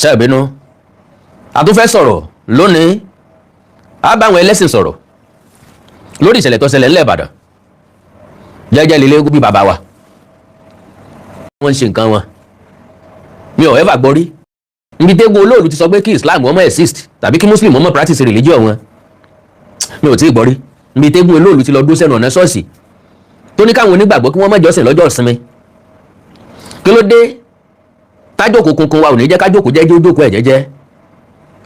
Ṣẹ́ẹ̀bínú, a tún fẹ́ sọ̀rọ̀ lónìí. A bá àwọn ẹlẹ́sìn sọ̀rọ̀ lórí ìṣẹ̀lẹ̀ tó ṣẹlẹ̀ ńlẹ̀ Ìbàdàn. Jẹ́jẹ́ lílé bí bàbá wa, wọ́n ń ṣe nǹkan wọn. Mi ò ever gbọ́ rí níbi tẹ́gun olóòlù ti sọ pé kí Islam ọmọ exist tàbí kí Muslim ọmọ practice religion wọn. Mi ò tí ì gbọ́ rí níbi tẹ́gun olóòlù ti lọ dó sẹ́nu ọ̀nà ṣọ́ọ̀ṣì tó ní káwọn onígbàgbọ́ kí wọ́n má jọ́sìn lọ́jọ́ ìsinmi. Kí ló dé tájòkó kunkun wa ò ní jẹ́ kájòkó jẹ́jẹ́ ó jókòó ẹ̀ jẹ́jẹ́?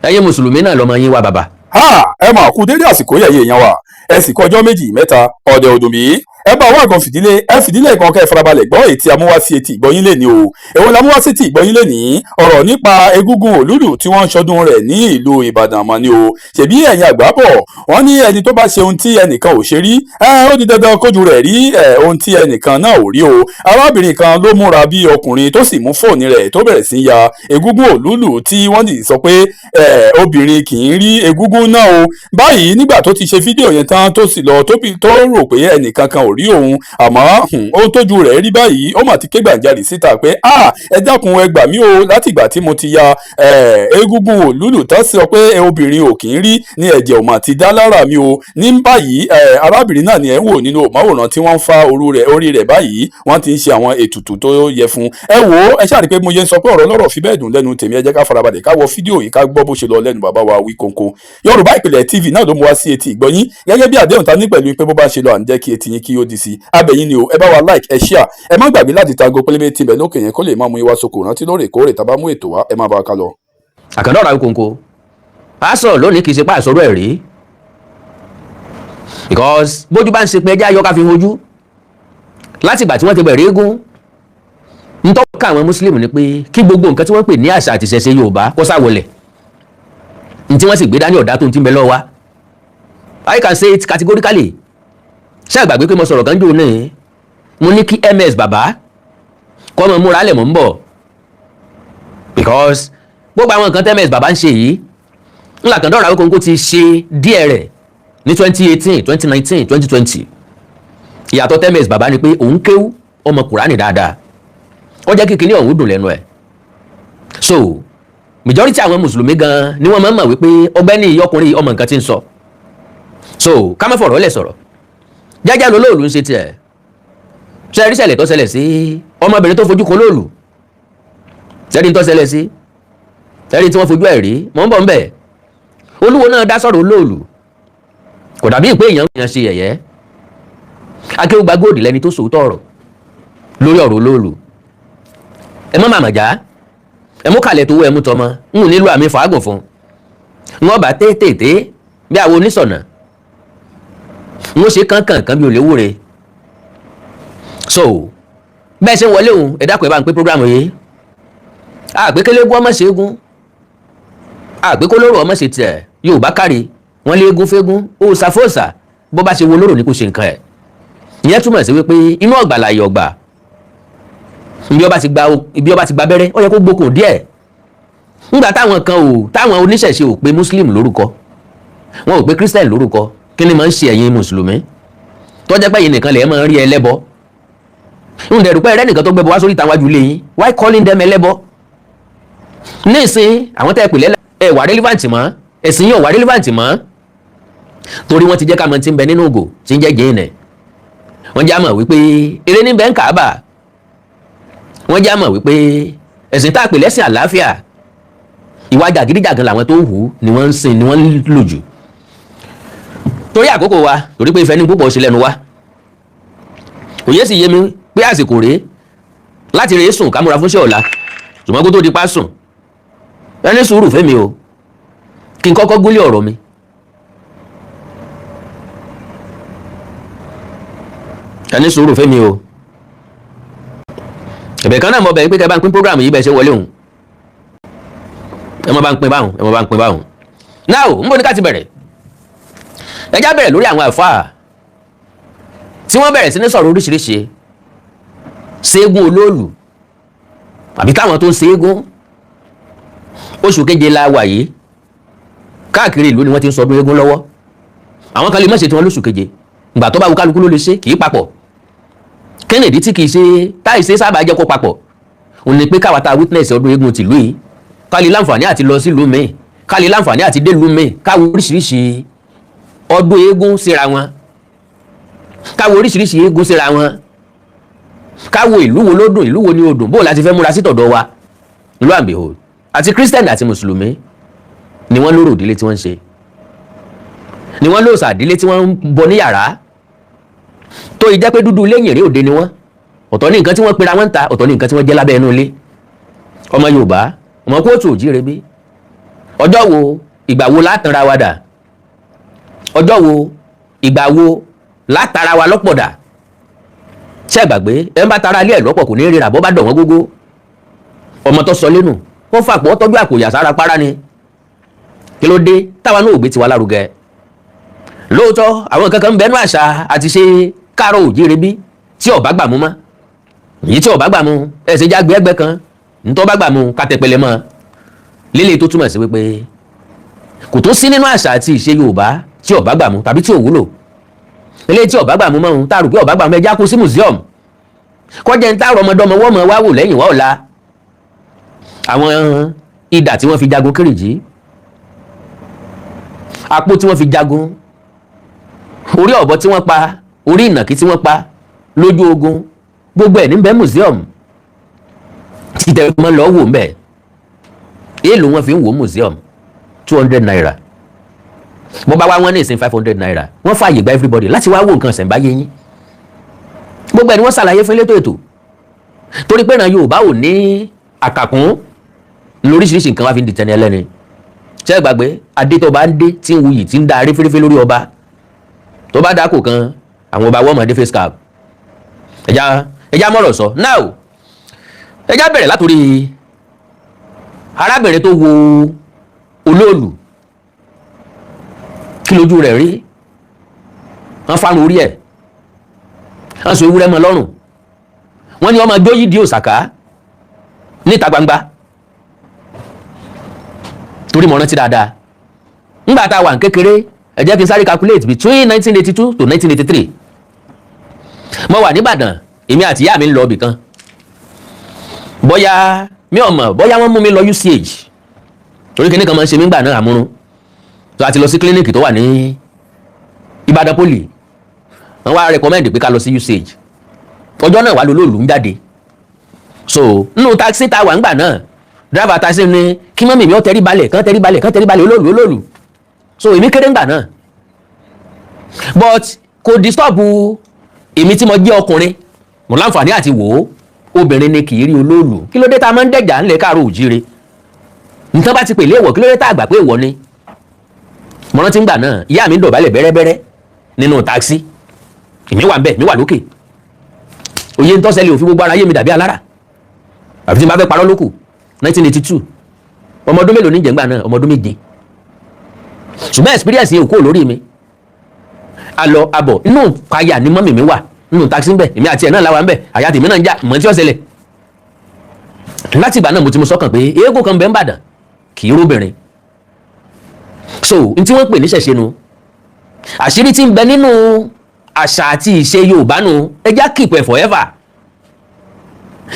Ẹ̀yin mùsùlùmí náà lọ́mọ yín wá bàbá. Ha, ẹ máa kú dédé àsìkò yẹ̀yẹ̀ èèyàn wa. Ẹ sì kọjọ́ méjì mẹ́ta ọ̀dẹ̀ òdùn bí. Ẹ bá wá nǹkan fìdílé, ẹ fìdílé kan, kẹ́ ẹ farabalẹ̀ gbọ́ èyí tí a mú wá sí etí ìgbọ́yín lé ní o. Èwo la mú wá sí etí ìgbọ́yín lé ní? Ọ̀rọ̀ nípa egúngún òlúlù tí wọ́n ń ṣọdún rẹ̀ ní ìlú Ìbàdàn mọ́ ni o. Ṣèbí ẹ̀yin àgbà bọ̀, wọ́n ní ẹni tó bá ṣe ohun tí ẹnìkan ò ṣe rí, ẹ ó di dandan kójú rẹ̀ rí ẹ ohun tí ẹnìkan náà ò rí o. Arábìnrin kan ló múra bí ọkùnrin tó sì mú fóònù rẹ̀ tó bẹ̀rẹ̀ sí ya egúngún òlúlù, tí wọ́n sì sọ pé ẹ obìnrin kì í rí egúngún náà o. Báyìí, nígbà tó ti ṣe fídíò yẹn tán, tó sì lọ, tó rò pé ẹnìkan kan ò rí òun, àmọ́ ohun tójú rẹ̀ rí báyìí, ó mà ti ké gbàjarè síta pé, "Ah, ẹ dákun, ẹ gbà mí o. Látìgbà tí mo ti ya egúngún òlúlù tán sọ pé obìnrin ò kì í rí ní ẹ̀jẹ̀ ò mà ti dá lára mi o." Ní báyìí, arábìnrin náà ni ẹ̀ ń wò nínú òmáwòrán tí wọ́n ń fa orí rẹ̀ báyìí. Wọ́n ti ń ṣe àwọn ètùtù tó yẹ fún ẹ. Wò ó, ẹ ṣáà rí pé mo yẹ ń sọ pé ọ̀rọ̀ lọ́rọ̀ fi bẹ́ẹ̀ dùn lẹ́nu tèmi. Ẹ jẹ́ ká farabalẹ̀ ká wo fídíò yìí, ká gbọ́ bó ṣe lọ lẹ́nu bàbá wa Wíkóńkó. Yorùbá Ìpìlẹ̀ TV náà ló mú wá sí etí ìgbọ́yín gẹ́gẹ́ bí àdéhùn ta ní pẹ̀lú pé bó bá ṣe lọ, à ń jẹ́ kí etí yín kí ó di sí abẹ́yín ni o. Ẹ bá wa like, ẹ share, ẹ má gbàgbé láti tago pélébé tibẹ̀ lókè yẹn kó lè má mú yín wá sóko rántí lóòrèkóòrè tá a bá mú ètò wá. Ẹ má bá wa ká lọ. Àkàndá ọ̀rọ̀ Awíkonko a sọ̀rọ̀ lónìí, kì í ṣe pé àsọ̀rọ̀ ẹ̀ rí, because bójú bá ń ṣe pé ẹjẹ́ ayọ́ ká fi hojú. Láti ìgbà tí wọ́n ti bẹ̀rẹ̀ eégún, ntọ́ka àwọn Muslim ni pé kí gbogbo nǹkan tí wọ́n pè ní àṣà àti ìṣẹ̀ṣe Yorùbá kó sáwọlẹ̀ ní tí wọ́n sì gbé dání ọ̀dá tó ń ti ń bẹ lọ́wọ́ wa. I can say it categorically. Ṣé àgbàgbé pé mo sọ̀rọ̀ kan jò ní, mo ní kí MS bàbá kọ́ mọ múra lẹ̀ mọ́ ń bọ̀, because gbogbo àwọn nǹkan tí MS bàbá ń ṣe yìí ńlá kan dọ́ra Awíkonko ti ṣe díẹ̀ rẹ̀ ní 2018, 2019, 2020. Ìyàtọ̀ tí MS bàbá ni pé òun kéwú, ọmọ Kùránì dáadáa, ó jẹ́ kíkiní ọ̀hún dùn lẹ́nu ẹ̀. So majority àwọn mùsùlùmí gan ni wọ́n máa ń mọ̀ wípé ọgbẹ́ni ọkùnrin ọmọ nǹkan tí ń sọ. So ká má fọ̀rọ̀ lẹ̀ sọ̀rọ̀. Jẹ́jẹ́ ló lóòlù ń ṣe tiẹ̀. Ṣe rí ṣẹlẹ̀ tó ṣẹlẹ̀ sí ọmọbìnrin tó fojú kan lóòlù? Ṣẹ́ni tó ṣẹlẹ̀ sí ṣẹ́ni tí wọ́n fojú ẹ̀ rí? Mọ̀ ń bọ̀ ń bẹ̀. Olúwo náà dá sọ̀rọ̀ olóòlù, kò dàbí ìpé èèyàn èèyàn ṣe yẹ̀yẹ́. Akéwùgbà góòdì lẹni tó sòótọ́ ọ̀rọ̀ lórí ọ̀rọ̀ olóòlù. Ẹ mọ́ màmá já, ẹ mú kalẹ̀ tó wọ, ẹ mú tọmọ n ò nílò àmì fàágùn fún n wọ́n bá tètè bí àwọn onísọ̀nà n ó ṣe kánkànkan bí olówóre. So bẹ́ẹ̀ ṣe ń wọlé òun, ẹ dákun, ẹ bá ń pé program yìí. Àgbékélégún ọmọ ṣẹ́gun, àgbékólóró ọmọ ṣe tiẹ̀. Yóò bá kárí wọn lé eégún fégún, òòṣà fòòṣà, bó bá ṣe wo lóró ní kò ṣe nǹkan ẹ̀. Ìyẹn túmọ̀ sí wípé inú ọ̀gbà láàyè ọ̀gbà. Ibi ọba ti gba abẹ́rẹ́, ó yẹ kó gbókùn díẹ̀. Nígbà táwọn kan ò, táwọn oníṣẹ̀ṣe ò pé Muslim lórúkọ, wọn ò pé Christian lórúkọ, kí ni máa ń ṣe ẹ̀yin mùsùlùmí tó jẹ́ pé ẹ̀yin nìkan lè máa ń rí ẹlẹ́bọ? Ń dẹ̀rù pé ẹrẹ́ nìkan tó gbẹ́bọ wá sórí ìtàn wájú ilé yín. Why calling them ẹlẹ́bọ? Nísìn àwọn tẹ́ ẹ pè lẹ́lẹ́ ẹ wà relevant mọ́, ẹ̀sìn yóò wà relevant mọ́, torí wọ́n ti jẹ́ ká mọ̀ tí ń bẹ nínú ògò tí ń jẹ́ jẹ́ẹ̀nẹ̀. Wọ́n já mọ̀ wípé eré ní bẹ́ẹ̀ ń kàábà. Wọ́n já mọ̀ wípé ẹ̀sìn tá a pè lẹ́sìn àlàáfíà, ìwà jàgídíjàgan làwọn tó ń hù ni wọ́n ń sìn, ni wọ́n ń lò jù. Torí àkókò wa, torí pé ìfẹ́ ní púpọ̀ sí lẹ́nu wa, òye sì yé mi pé àsìkò rèé láti rèé sùn ká múra fún sí ọ̀la. Ṣùgbọ́n kó tó di pa sùn, ẹni sùúrù fẹ́mi o, kí n kọ́kọ́ gúnlé ọ̀rọ̀ mi. Ẹni sùúrù fẹ́mi o. Ẹ̀bẹ̀ kan náà mo bẹ̀ pé kẹ́ bá ń pín program yìí bẹ́ẹ̀ ṣe wọlé òun. Ẹ mọ́ bá ń pín báwọn, ẹ mọ́ bá ń pín báwọn. Now, ń bọ̀ ní ká ti bẹ̀rẹ̀. Ẹ já bẹ̀rẹ̀ lórí àwọn àfáà tí wọ́n bẹ̀rẹ̀ sí ní sọ̀rọ̀ oríṣiríṣi ṣẹ́gun olóòlù àbí táwọn tó ń ṣẹ́gun. Oṣù keje la wà yìí. Káàkiri ìlú ni wọ́n ti ń sọdún eégún lọ́wọ́. Àwọn kan lè má ṣe tiwọn lóṣù keje. Ìgbà tó bá wù kálukú ló lè ṣe, kì í papọ̀. Kennedy tí kì í ṣe táì ṣe sábà jẹ́ kó papọ̀ òun ni pé káwa tá a witness ọdún eégún tìlú yìí, Ká lè láǹfààní àti lọ sílùú míì, ká lè láǹfààní àti délùú míì, káwo oríṣiríṣi ọdún eégún síra wọn, káwo oríṣiríṣi eégún síra wọn, káwo ìlú wo ló dùn, ìlú wo ni ó dùn, bó o láti fẹ́ múra sí tọ̀dọ̀ wa. Lo and behold, àti Christian àti Mùsùlùmí ni wọ́n lóró ìdílé tí wọ́n ń ṣe, ni wọ́n lóòsà ìdílé tí wọ́n ń bọ ní yàrá tó ìjẹ́ pé dúdú lẹ́yìn èrè òde ni wọ́n. Ọ̀tọ̀ ní nǹkan tí wọ́n pera wọ́n ń ta, ọ̀tọ̀ ní nǹkan tí wọ́n jẹ́ lábẹ́ inú ilé. Ọmọ Yorùbá, ọmọ kóòtù òjíire bí, ọjọ́ wo, ìgbà wo látara wa dà? Ọjọ́ wo, ìgbà wo látara wa lọ́pọ̀ dà? Ṣé ẹ gbàgbé, ẹ ń bá tara ilé ẹ̀ lọ́pọ̀ kò ní ríra bọ́ bá dọ̀ wọ́n gógó. Ọmọ tó sọ lẹ́nu ó fàpọ̀ tọ́jú àkòyà sára para ni. Kí ló dé táwa náà ò gbé tiwa lárugẹ? Lóòótọ́, àwọn kankan ń bẹnu àṣà àti ṣe káàárọ̀ òjíire bí tí ọ̀bá gbà mú mọ́. Èyí tí ọ̀bá gbà mú, ẹ̀ ṣe jágbe ẹgbẹ́ kan ntọ́ bá gbà mú kátẹ́pẹlẹ mọ́ lílé, tó túmọ̀ sí wípé kò tó sí nínú àṣà àti ìṣe Yorùbá tí ọ̀bá gbà mú tàbí tí ò wúlò. Eléyìí tí ọ̀bá gbà mú mọ́, tá a rò pé ọ̀bá gbà mú, ẹja kó sí museum, kọjá ń tá ọmọdọ́mọ wọ́n mọ̀ wá wò lẹ́yìn wá ọ̀la. Àwọn idà tí wọ́n fi jagun Kírìjí, àpò tí wọ́n fi jagun, orí ọ̀bọ tí wọ́n pa, orí ìnàkí tí wọ́n pa lójú ogun, gbogbo ẹ̀ níbẹ̀ museum títẹ̀ mọ́ lọ́ọ́ wò ńbẹ̀. Èèlò wọn fi ń wò museum? ₦200. Bó bá wá wọn ní ìsìn ₦500. Wọ́n fààyè gba everybody láti wá wo nǹkan ṣẹ̀ǹbáyé yín. Gbogbo ẹ̀ ni wọ́n ṣàlàyé fún elétò ètò, torí pé ìran Yorùbá ò ní àkàkún lóríṣiríṣi nǹkan wá fi ń di tẹni ẹlẹ́ni. Ṣé ẹ gbàgbé adé tó bá ń dé tí ń wuyì, tí ń da aréféréfé lórí ọba tó bá dákò kan, àwọn ọba wọ́n mọ̀ dé face cap. Ẹja ẹja mọ̀rọ̀ sọ now. Ẹja bẹ̀rẹ̀ látòrí arábìnrin tó wo olóòlù. Kí lójú rẹ̀ rí? Wọ́n fárun orí ẹ̀, wọ́n so ewúrẹ́ mọ́ lọ́rùn, wọ́n ní ọmọ jóyìdí òsàká níta gbangba. Torí mo rántí dáadáa ńgbà tá a wà ní kékeré, ẹ jẹ́ kí n sáré calculate, between 1982 to 1983, mo wà nìbàdàn. Èmi àti ìyá mi ń lọ ibì kan, bóyá mi ò mọ̀ bóyá wọ́n mú mi lọ UCH, torí kíní kan máa ń ṣe mí gbà náà, àmúrun tó a ti lọ sí clinic tó wà ní Ìbàdàn Poly. Wọ́n wá recommend pé ká lọ sí UCH. Ọjọ́ náà wà lólóòlù ń jáde. So nínú taxi tá a wà ńgbà náà, driver taxi ní kí mummy mi ó tẹrí balẹ̀, kán tẹrí balẹ̀, kán tẹrí balẹ̀, olóòlù, olóòlù. So èmi kéré ńgbà náà, but kò disturb èmi tí mo jẹ́ ọkùnrin. Mo láǹfààní àti wò ó. Obìnrin ni kì í rí olóòlù. Kí ló dé tá a máa ń dẹ̀jà ńlẹ̀ káàró òjíire? Nǹkan bá ti pè léèwọ̀, kí ló dé tá a gbà pé èèwọ̀ ni? Mo rántí ńgbà náà, ìyá mi ń dọ̀bálẹ̀ bẹ́rẹ́bẹ́rẹ́ nínú taxi. Èmi wà ń bẹ̀, mi wà lókè. Òye ń tọ́sẹ̀lẹ̀ òfin gbogbo ara yé mi dàbí alára, àfi tí n bá fẹ́ parọ́ lókù. 1982, ọmọ ọdún mélòó ní jẹ̀ngbà náà? Ọmọ ọdún 7. Ṣùgbọ́n experience yẹn ò kúrò lórí mi. Alọ abọ̀ inú payà ni mummy mi wà nínú taxi ń bẹ̀. Èmi àti ẹ̀ náà láwa ń bẹ̀. Àyà tèmi náà ń já mọ̀ tí ó ṣẹlẹ̀. Láti ìgbà náà, mo ti mú sọ́kàn pé eégún kan bẹ́ ń bàdàn kì í róbìnrin. So n tí wọ́n pè ní ṣẹ̀ṣẹ̀ nu, àṣírí tí ń bẹ nínú àṣà àti ìṣe Yorùbá nu. Ẹ já keep ẹ̀ forever,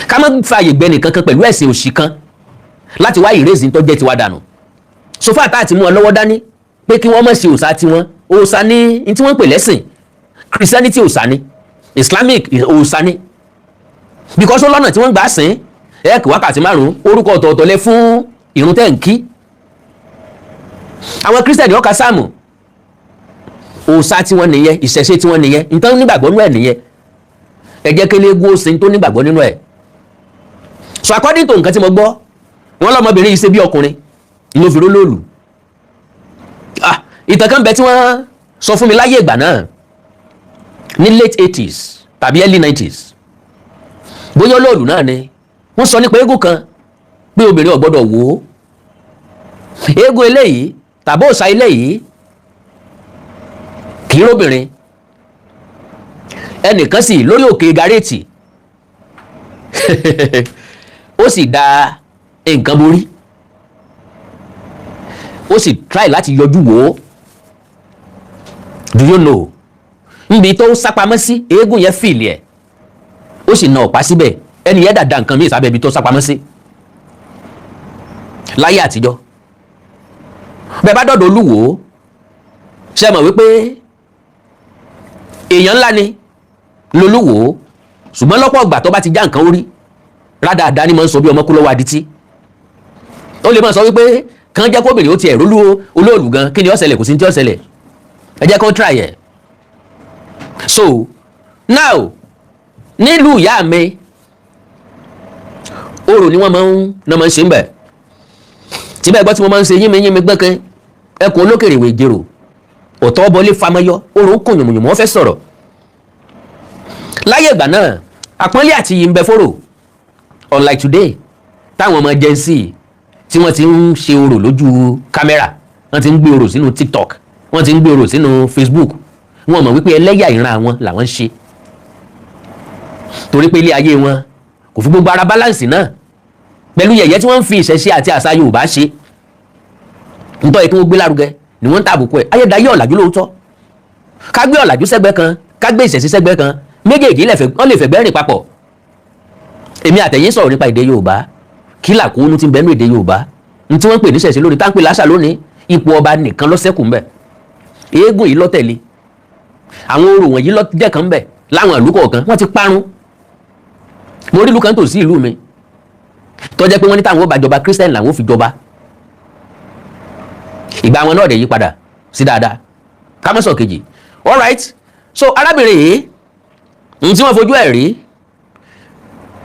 ká má fààyè gbẹ nìkan kan pẹ̀lú ẹ̀sìn òṣì kan láti wá ìrèzì tó jẹ́ tiwa dànù. Sofa tá àti mú ọ lọ́wọ́ dání pé kí wọ́n má ṣe òòṣà tiwọn. Òòṣà ní ní tí wọ́n ń pè lẹ́sìn. Christianity, òòṣà ni. Islamic, òòṣà ni, because ó lọ́nà tí wọ́n ń gbà sìn ẹ kì wákàtí 5, orúkọ ọ̀tọ̀ọ̀tọ̀ lẹ fún ìrun tẹ́ ń kí. Àwọn Christian ó ka sáàmù, òòṣà tiwọn nìyẹn, ìṣẹ̀ṣe tiwọn nìyẹn, nǹkan nígbàgbọ́ nínú ẹ̀ nìyẹn. Ẹ jẹ́ kí eléégún ó sin tó nígbàgbọ́ nínú ẹ̀. So according to nǹkan tí mo gbọ́, wọ́n lọ́mọbìnrin yìí ṣe bí ọkùnrin ló fi rólóòlù. Ah, ìtàn kan bẹ tí wọ́n sọ fún mi láyé ìgbà náà ní late 80s tàbí early 90s, bóyá olóòlù náà ni. Wọ́n sọ nípa eégún kan pé obìnrin ò gbọ́dọ̀ wò ó. Eégún eléyìí tàbí òòṣà eléyìí kì í róbìnrin. Ẹnìkan sì lórí òkè gàréètì, ó sì da nǹkan borí, ó sì try láti yọjú wò ó. Do you know, níbi tó sápamọ́ sí, eégún yẹn fìlì ẹ̀, ó sì na ọ̀pá síbẹ̀. Ẹni yẹn dàda nǹkan míì sábẹ́ ibi tó sápamọ́ sí. Láyé àtijọ́, bẹ́ẹ̀ bá dọ̀dọ̀ Olúwo, ṣe mọ̀ wípé èèyàn ńlá ni lolúwo, ṣùgbọ́n lọ́pọ̀ ìgbà tó bá ti já nǹkan orí rádaràda ni máa ń sọ bí ọmọ kú lọ́wọ́ adití. Ó lè máa sọ wípé kàn jẹ́ kóbìnrin ó tiẹ̀ rólú olóòlù gan, kí ni ó ṣẹlẹ̀? Kò sí ní tí ó ṣẹlẹ̀, ẹ jẹ́ kó try ẹ̀. So now, nílùú ìyá mi, orò ni wọ́n máa ń ṣe ń bẹ̀ tí bẹ́ẹ̀ gbọ́ tí wọ́n máa ń ṣe yínmi yínmi gbẹ́kẹ́ ẹkùn olókèrè ìwé ìjẹrò ọ̀tọ́ bọlé famayọ, orò ń kùn yùmùyùmù, wọ́n fẹ́ sọ̀rọ̀. Láyé ìgbà náà, àpọ́nlé àti iyì ń bẹ fóró, unlike today táwọn ọmọ Gen Z tí wọ́n ti ń ṣe orò lójú kámẹ́rà, wọ́n ti ń gbé orò sínú TikTok, wọ́n ti ń gbé orò sínú Facebook. Wọ́n mọ̀ wípé ẹlẹ́yà ìran àwọn làwọn ń ṣe, torí pé ilé ayé wọn kò fi gbogbo ara balance náà pẹ̀lú yẹ̀yẹ́ tí wọ́n ń fi ìṣẹ̀ṣe àti àṣà Yorùbá ṣe. Nítorí kí wọ́n gbé lárugẹ ni wọ́n ń tàbùkù ẹ̀. Ayédáyé ọ̀làjú lóòótọ́, ká gbé ọ̀làjú sẹ́gbẹ́ kan, ká gbé ìṣẹ̀ṣe sẹ́gbẹ́ kan, méjèèjì wọ́n lè fẹ̀gbẹ́ rìn papọ̀. Èmi àtẹ̀yìn sọ̀rọ̀ nípa èdè Yorùbá, kí làkúnú ti ń bẹ́nu èdè Yorùbá ní tí wọ́n ń pè ní ṣẹ̀ṣe lónìí, tá ń pè láṣà lónìí. Ipò ọba nìkan ló ṣẹ́kù ńbẹ̀. Eégún yìí ló tẹ̀lé, àwọn orò wọ̀nyí ló jẹ́ kan ńbẹ̀. Láwọn ìlú kọ̀ọ̀kan, wọ́n ti parun. Mo rí ìlú kan tòsí ìlú mi tó jẹ́ pé wọ́n ní táwọn ó bá jọba, Christian làwọn ó fi jọba. Ìgbà wọn náà dẹ̀ yí padà sí dáadáa. Kámẹ́sọ̀ kejì. Alright, so arábìnrin yìí, n tí wọ́n fojú ẹ̀ rí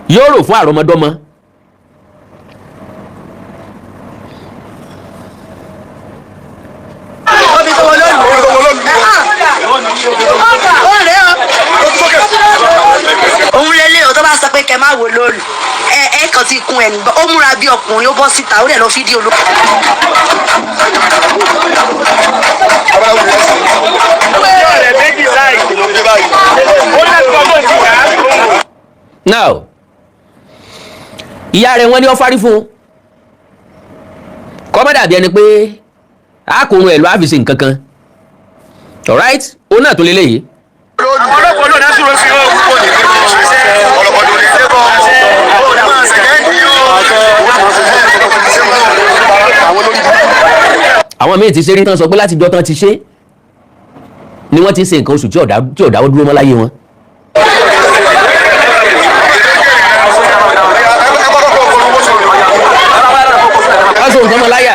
yóò rò fún àrọ́mọdọ́mọ. Òun lélẹ̀ o, tó bá sọ pé kẹ má wo lóòlù, ẹ ẹ kàn ti kun ẹ̀ nígbà ó múra bí ọkùnrin, ó bọ́ síta, ó dẹ̀ lọ fídíò ló. Now, ìyá rẹ̀, wọ́n ní ó fárí fún un kọ́ má dàbí ẹni pé a kò run ẹ̀ lọ àfìsí nǹkan kan. Alright, òun náà tó lélẹ́yìí. Ọlọ́pàá ló dá sùúrù sí ọ. Ọlọ́pàá ló ní sẹ́kọ̀ máa ṣẹ̀kẹ́ ní o. Àwọn míì ti ṣe rí tán, sọ pé látijọ́ tán ti ṣe ni wọ́n ti ń ṣe nǹkan oṣù tí ò dáwọ́ dúró mọ́ láyé wọn. Wọ́n sọ nǹkan mọ́ láyà.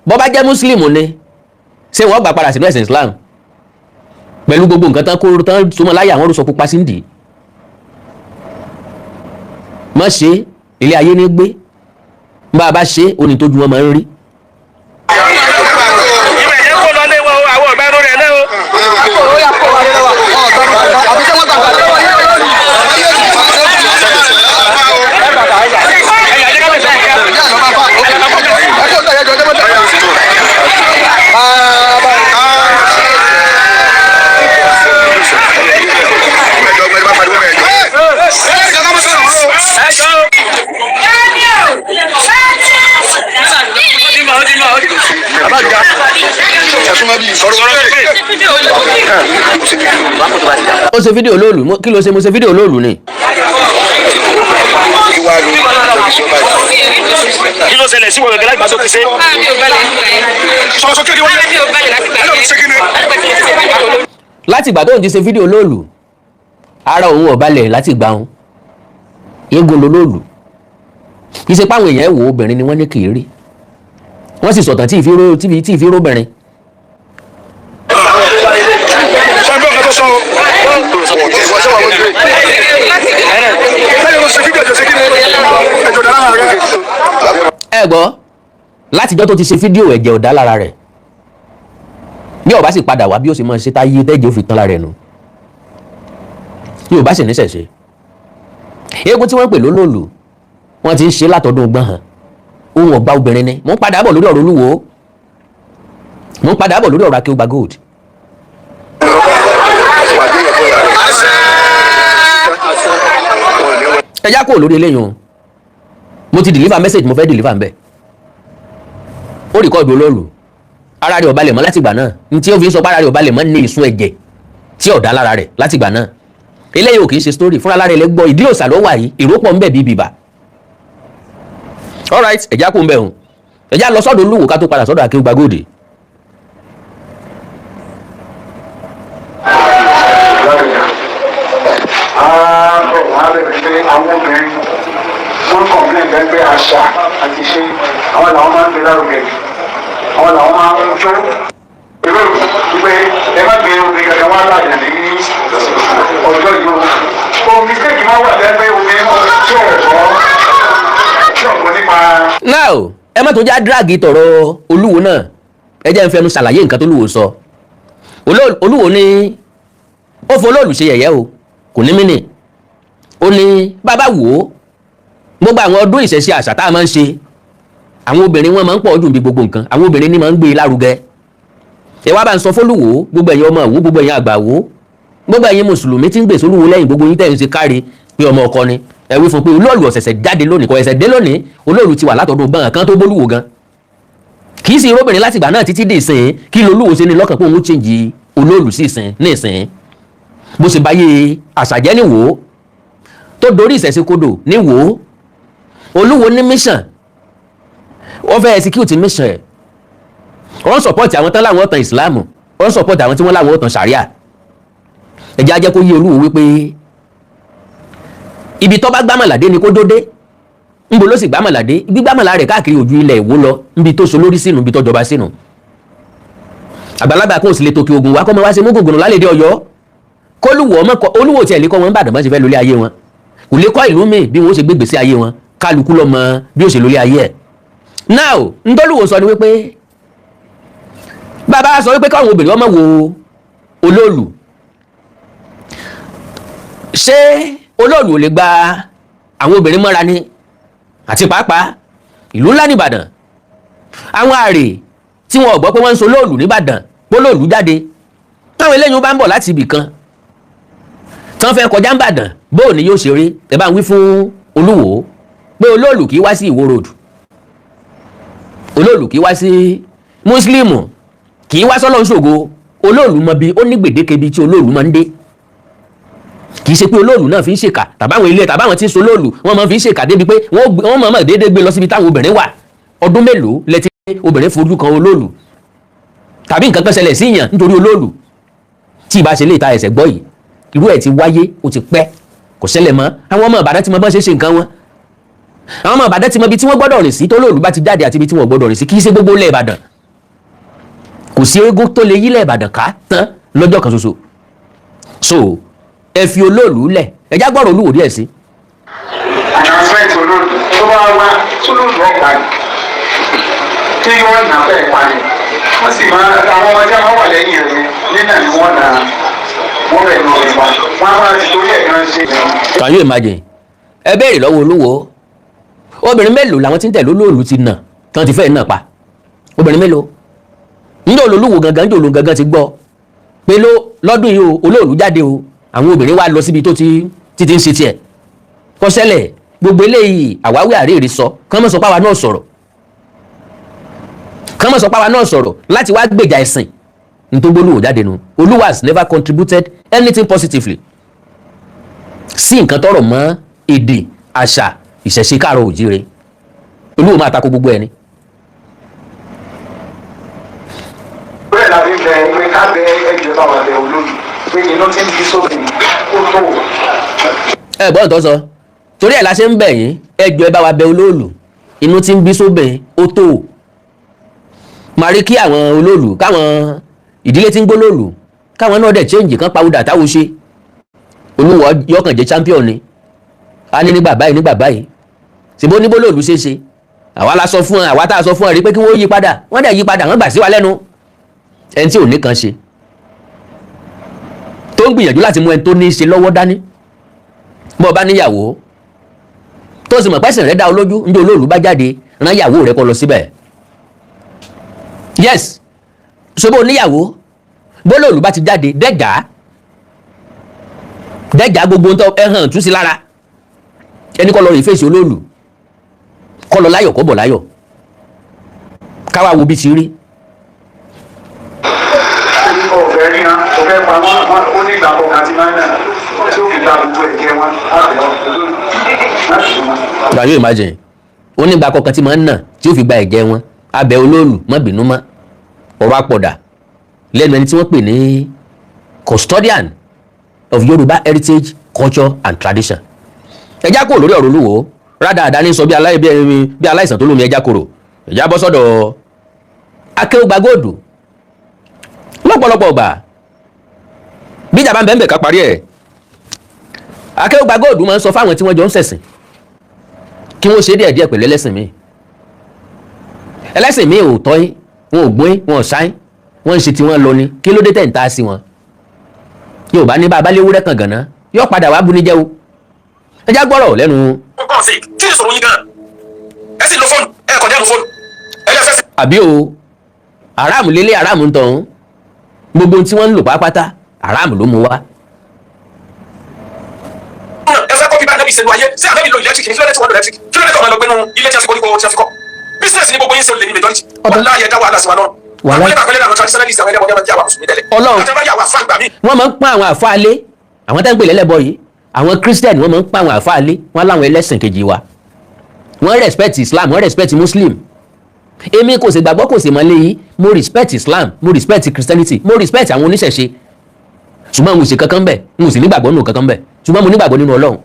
Bọ́ bá jẹ́ mùsùlùmí ni, ṣé wọ́n gbà padà sínú ẹ̀sìn Islam pẹ̀lú gbogbo nǹkan tán kó tán súnmọ́ láyà? Àwọn orúsọ pupa sí ń dì í má ṣe ilé ayé ní gbé. Bá a bá ṣe, ó ní tójú wọn máa ń rí. Ibẹ̀ jẹ́ kó lọ lé wọn o, àwọn ọ̀gbẹ́nu rẹ̀ náà o. Ó ṣe fídíò lóòlù. Kí ló ṣe? Mo ṣe fídíò lóòlù ni. Kí ló ṣẹlẹ̀ sí wọn gẹ́gẹ́ láti tó ti ṣe? Láti ìgbà tóun ti ṣe fídíò lóòlù, ara òun ò balẹ̀. Láti gbà òun eégún ló lóòlù, kì í ṣe páwọn èèyàn wò obìnrin ni wọ́n ní kì í rí. Wọ́n sì sọ̀tàn tí ìfíró tí ìfíró obìnrin. Ṣé ọkọ tó sọ o? Lẹ́yìn ló ṣe fídíò ẹ̀jọ̀ ṣe kí ni ẹ̀jọ̀ dára rẹ̀. Ẹ gbọ́, látijọ́ tó ti ṣe fídíò, ẹ̀jẹ̀ ò dá lára rẹ̀. Bí ó bá sì padà wá, bí ó sì máa ṣe táyé tẹ́jẹ̀ ó fi tán lára ẹ̀ nù. Yóò bá sì níṣẹ̀ṣe, eégún tí wọ́n pè lólòlù, wọ́n ti ń ṣe látọdún gbọ́n hàn ohun ọ̀gbà obìnrin ni. Mò ń padà bọ̀ lórí ọ̀rọ̀ Olúwo, mò ń padà bọ̀ lórí ọ̀rọ̀ Akéwùgbà Gold. Ẹ já kúrò lórí eléyìí o. Mo ti deliver message mo fẹ́ deliver nbẹ. Ó record olóòlù, ara rẹ̀ ò balẹ̀ mọ́ látìgbà náà. Ní tí ó fi ń sọ pé ara rẹ̀ ò balẹ̀ mọ́ ní ìsun ẹ̀jẹ̀ tí ò dá lára rẹ̀ látìgbà náà. Eléyìí ò kì í ṣe story fúnra lára ẹ̀ lẹ́ gbọ́. Ìdí òòsà ló wà yìí, ìrópọ̀ ń bẹ̀ bí bìbà. Alright, ẹ̀já kò ń bẹ̀ hùn, ẹ̀já lọ sọ́dọ̀ Olúwo ká tó padà sọ́dọ̀ Akéwùgbà Gold. Àwọn obìnrin wọ́n complain bẹ́ẹ̀ pé àṣà àti ṣe àwọn làwọn máa ń gbé lárugẹ jù, àwọn làwọn máa ń jó ìwé ìpè. Ẹ má gbé obìnrin kankan wá láàyè ní ọjọ́ yìí o. O mistake máa wà bẹ́ẹ̀ pé obìnrin tí ò gbọ́, tí ò gbọ́ nípa. Now, ẹ má tó já drag tọ̀rọ̀ Olúwo náà. Ẹ jẹ́ n fẹnu ṣàlàyé nǹkan tó Olúwo sọ. Olúwo ní ó fọ olóòlù ṣe yẹ̀yẹ́ o, kò ní mí nì. Ó ní bàbá wò ó, gbogbo àwọn ọdún ìṣẹ̀ṣe, àṣà tá a máa ń ṣe, àwọn obìnrin wọn máa ń pọ̀ jù bí gbogbo nǹkan, àwọn obìnrin ní máa ń gbé e lárugẹ. Ẹ wá bá ń sọ fólúwo, gbogbo ẹ̀yin ọmọ ìwó, gbogbo ẹ̀yin àgbà wò, gbogbo ẹ̀yin mùsùlùmí tí ń gbèsè Olúwo lẹ́yìn, gbogbo yín tẹ̀ ń ṣe káre pé ọmọ ọkọ ni, ẹ wí fún pé olóòlù ọ̀sẹ̀sẹ̀ jáde lónìí, kò ẹ̀sẹ̀ dé lónìí. Olóòlù ti wà látọdún gbọ̀ngàn kan tó bólúwo gan, kì í sì róbìnrin látìgbà náà títí dé ìsìn. Kí lolúwo ṣe ní lọ́kàn pé òun change olóòlù sí ìsìn ní ìsìn? Bó ṣe báyé àṣàjẹ́ ní wò ó, tó dorí ìṣẹ̀ṣe kodò ní wò ó. Olúwo ní mission, wọ́n fẹ́ execute mission ẹ̀. Wọ́n support àwọn tán láwọn ọ̀tàn ìsìláàmù, wọ́n support àwọn tí wọ́n láwọn ọ̀tàn sàríà. Ẹ̀jẹ̀ á jẹ́ kó yé Olúwo wípé ibi tó bá gbámọ̀ládé ni kó dódé. Ńbo ló sì gbámọ̀ládé? Gbígbámọ̀lá rẹ̀ káàkiri ojú ilẹ̀ Ìwó lọ, níbi tó so lórí sínú, ibi tó jọba sínú. Àgbàlagbà kò sì lè tòkè ògùn wá kọ́ mọ́ wá ṣe mógògùn lálẹ́dẹ̀ Ọ̀yọ́ kólúwọ̀ ọmọ kọ. Olúwo tiẹ̀ lè kọ́ wọn Ìbàdàn bá ṣe fẹ́ lórí ayé wọn, kò lè kọ́ ìlú míì bí wọ́n ṣe gbégbèsè sí ayé wọn. Kálukú ló mọ bí ó ṣe lórí ayé ẹ̀. Now, ntọ́lúwo sọ ni wípé bàbá sọ wípé káwọn obìnrin ọmọ wo olóòlù, ṣé olóòlù ò lè gba àwọn obìnrin mọ́ra ni? Àti pàápàá ìlú ńlá nìbàdàn, àwọn àrè tí wọn ò gbọ́ pé wọ́n ń so olóòlù nìbàdàn, pólóòlù jáde, táwọn eléyìí bá ń bọ̀ láti ibì kan tí wọ́n fẹ́ kọjá ń bàdàn, bóò ni yóò ṣe rí? Ẹ bá ń wí fún Olúwo pé olóòlù kì í wá sí Ìwó Road, olóòlù kì í wá sí mùsùlùmù, kì í wá sọ́lọ́ ṣògo. Olóòlù mọ bí ó ní gbèdéke bí tí olóòlù máa ń dé. Kì í ṣe pé olóòlù náà fi ń ṣèkà, tàbáwọn ilé tàbáwọn tí ń so olóòlù wọ́n máa fi ń ṣèkà débi pé wọ́n máa déédéé gbé lọ síbi táwọn obìnrin wà. Ọdún mélòó lẹ ti obìnrin fojú kan olóòlù tàbí nǹkan kan ṣẹlẹ̀ sí yàn nítorí olóòlù? Tí ìbá ṣe lè ta ẹsẹ̀ gbọ́ yìí, irú ẹ̀ ti wáyé, ó ti pẹ́, kò ṣẹlẹ̀ mọ́. Àwọn ọmọ Ìbàdàn ti mọ bọ́n ṣe ṣe nǹkan wọn. Àwọn ọmọ Ìbàdàn ti mọ ibi tí wọ́n gbọ́dọ̀ rìn sí tó lóòlù bá ti jáde àti ibi tí wọ́n gbọ́dọ̀ rìn sí. Kì í ṣe gbogbo ilẹ̀ Ìbàdàn, kò sí eégún tó lè yílẹ̀ Ìbàdàn ká tán lọ́jọ́ kan ṣoṣo. So ẹ fi olóòlù lẹ̀. Ẹ já gbọ́rọ̀ Olúwo díẹ̀ sí. Announcement olóòlù tó bá wá sólóòlù ọ̀pá ni tí wọ́n nà fẹ́ pa ni, wọ́n sì máa àwọn ọmọdé wọn wà lẹ́yìn rẹ̀ nínà ni wọ́n nà wọ́n bẹ̀ lọ ìpa wọ́n á máa ti torí ẹ̀ gan ṣe. Can you imagine? Ẹ béèrè lọ́wọ́ Olúwo, obìnrin mélòó làwọn tí ń tẹ̀lé olóòlù ti nà tí wọ́n ti fẹ́ nà pa? Obìnrin mélòó? Níjọ́ olólùwò gangan, níjọ́ olóòlù gangan ti gbọ́ pé ló lọ́dún yìí o, olóòlù jáde o, àwọn obìnrin wá lọ síbi tó ti ti ń ṣe tiẹ̀? Kò ṣẹlẹ̀. Gbogbo eléyìí, àwáwí àríyìí sọ kán mọ̀ sọ páwa náà sọ̀rọ̀, kán mọ̀ sọ páwa náà sọ̀rọ̀ láti wá gbèjà ẹ̀sìn. Nítorí Olúwo jáde nu, Olúwo has never contributed anything positively sí nǹkan tọrọ mọ́ èdè, àṣà, ìṣẹ̀ṣe káàrọ̀ òjíire. Olúwo máa tako gbogbo ẹni. Bẹ́ẹ̀ la fi ń bẹ pé ká bẹ ẹjọ́ bá wà bẹ olóòlù pé iná tí ń bí sóbì ó tó. Ẹ gbọ́dọ̀ tó sọ, torí ẹ̀ la ṣe ń bẹ̀ yín, ẹ jọ̀ọ́, ẹ bá wa bẹ olóòlù, inú tí ń bí sóbìn ó tó. Màá rí kí àwọn olóòlù, káwọn ìdílé tí ń gbólóòlù, káwọn náà dẹ̀ change, kan pawúdà táwọn ṣe. Olúwo yọkàn jẹ́ champion ni a ní nígbà báyìí, nígbà báyìí ṣèbó ní bólóòlù ṣe ṣe. Àwa la sọ fún ẹ, àwa tá a sọ fún ẹ rí pé kí wọ́n yí padà, wọ́n dẹ̀ yí padà, wọ́n gbà sí wa lẹ́nu. Ẹni tí ò ní kan ṣe tó ń gbìyànjú láti mú ẹni tó ní í ṣe lọ́wọ́ dání. Bọ́ ọ bá níyàwó tó sì mọ̀ pẹ́sìn rẹ̀ dá ọ lójú, ní olóòlù bá jáde, rán ìyàwó rẹ̀ kó lọ síbẹ̀. Yes, ṣòbó níyàwó, bólóòlù bá ti jáde, dẹ́jà dẹ́jà gbogbo ń tọ́ ẹ hàn tú sí lára ẹni kọ́ lọ rí fèsì olóòlù, kọ́ lọ láyọ̀, kọ́ bọ̀ láyọ̀, káwá wo bí ti rí. Ọ̀fẹ́ ríran, ọ̀fẹ́ pa wọ́n, ó ní ìgbà kọ̀ọ̀kan tí máa ń nà tí ó fi gba gbogbo ẹ̀jẹ̀ wọn lábẹ́ ọ̀ láti wọn. Can you imagine? Onígbà kọ̀ọ̀kan tí máa ń nà tí ó fi gba ẹ̀jẹ̀ wọn abẹ olóòlù má bínú mọ́. Ọ̀rọ̀ àpọ̀dà lẹ́nu ẹni tí wọ́n pè ní custodian of Yorùbá heritage, culture and tradition. Ẹjá kò lórí ọ̀rọ̀ Olúwo rádaràdá ní sọ bí aláìsàn tó lómi. Ẹjá kòrò, ẹjá bọ́ sọ́dọ̀ Akéwùgbà Gold. Lọ́pọ̀lọpọ̀ ọgbà bíjà bá ń bẹ́ẹ̀ bẹ́ẹ̀ ká parí ẹ̀. Akéwùgbà Gold máa ń sọ fáwọn tí wọ́n jọ ń ṣẹ̀sìn kí wọ́n ṣe díẹ̀ díẹ̀ pẹ̀lú ẹlẹ́sìn míì. Ẹlẹ́sìn míì ò tọ́ yín, wọn ò gbóyún, wọn ò sáyín, wọ́n ń ṣe tiwọn lọ ni. Kí ló dé tẹ̀ ń ta sí wọn? Yóò bá ní bá a bá léwúrẹ́ kan gànà, yóò padà wá buni jẹ́ o. Ẹ já gbọ́rọ̀ lẹ́nu. Ó kàn sí kí ni ìṣòro yín gan? Ẹ sì lo fóònù, ẹ kọjá lu fóònù, ẹ lè fẹ́ sí. Àbí o, aráàmù lélẹ̀, aráàmù ń tọ̀hún, gbogbo ohun tí wọ́n ń lò pátápátá, aráàmù ló mú wá. Ẹ fẹ́ copy bá Ànábì ṣe lu ayé. Sí Ànábì lo electric ní? Kí ló dé tí wọ́n lo electric? Kí ló dé tí wọ́n lọ gbénu ilé tí a fi koríko tí a fi kọ́? Business ni gbogbo yín ṣe, olè ní majority. Ọ̀tọ̀. Wàláhì, ẹ dá wàhálà sí wa lọ́rùn. Wàhálà. Àwọn ẹlẹ́bàá àwọn traditionalist, àwọn ẹlẹ́bàá jẹ́ àwọn mùsùlùmí tẹ́lẹ̀. Ọlọ́run. Àti abáyé àwọn àfáà gbà mí. Wọ́n máa ń pọ́n àwọn àfáà lé, àwọn tẹ́ ń pè lẹ́lẹ́bọ yìí, àwọn Christian, wọ́n máa ń pọ́n àwọn àfáà lé. Wọ́n láwọn ẹlẹ́sìn kejì wa, wọ́n respect Islam, wọ́n respect Muslim. Èmi kò sì gbàgbọ́, kò sì mọ̀ léyìí. Mo respect Islam, mo respect Christianity, mo respect àwọn oníṣẹ̀ṣe, ṣùgbọ́n mo sì kankan bẹ̀, mo sì nígbàgbọ́ nínú kankan bẹ̀, ṣùgbọ́n mo nígbàgbọ́ nínú Ọlọ́run,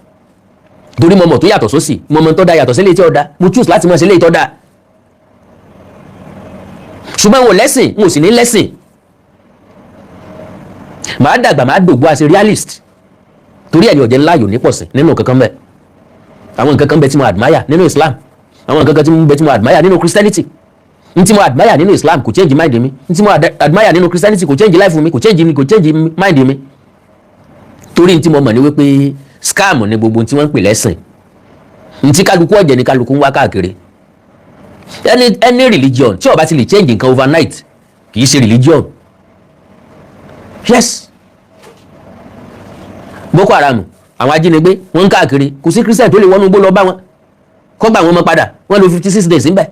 torí mo mọ̀ tó yàtọ̀ sósì, mo mọ̀ tó da yàtọ̀ sílé tí ó da. Mo choose láti mọ̀ sílé tó da, ṣùgbọ́n mo lẹ́sìn, mo sì ní lẹ́sìn. Màá dàgbà, màá dògbò as a realist, torí ẹni ọ̀jẹ̀ ńlá yòó ní pọ̀sìn nínú kankan bẹ́ẹ̀. Àwọn nǹkan kan bẹ tí mo admire nínú Islam, àwọn nǹkan kan tí mo bẹ tí mo admire nínú Christianity. N tí mo admire nínú Islam kò change mind mi, n tí mo admire nínú Christianity kò change life mi, kò change mind mi, torí n tí mo mọ̀ ní wípé scam ni gbogbo tí wọ́n ń pè lẹ́sìn. N tí kálukú ọ̀jẹ̀ ni kálukú ń wá káàkiri. Any religion tí ó bá ti lè change nǹkan overnight kì í ṣe religion. Yes, Boko Haram, àwọn ajínigbé, wọ́n ń káàkiri. Kò sí Christian tó lè wọnú igbó lọ bá wọn kọ́ gbà wọ́n mọ́ padà. Wọ́n lò 56 days ńbẹ̀.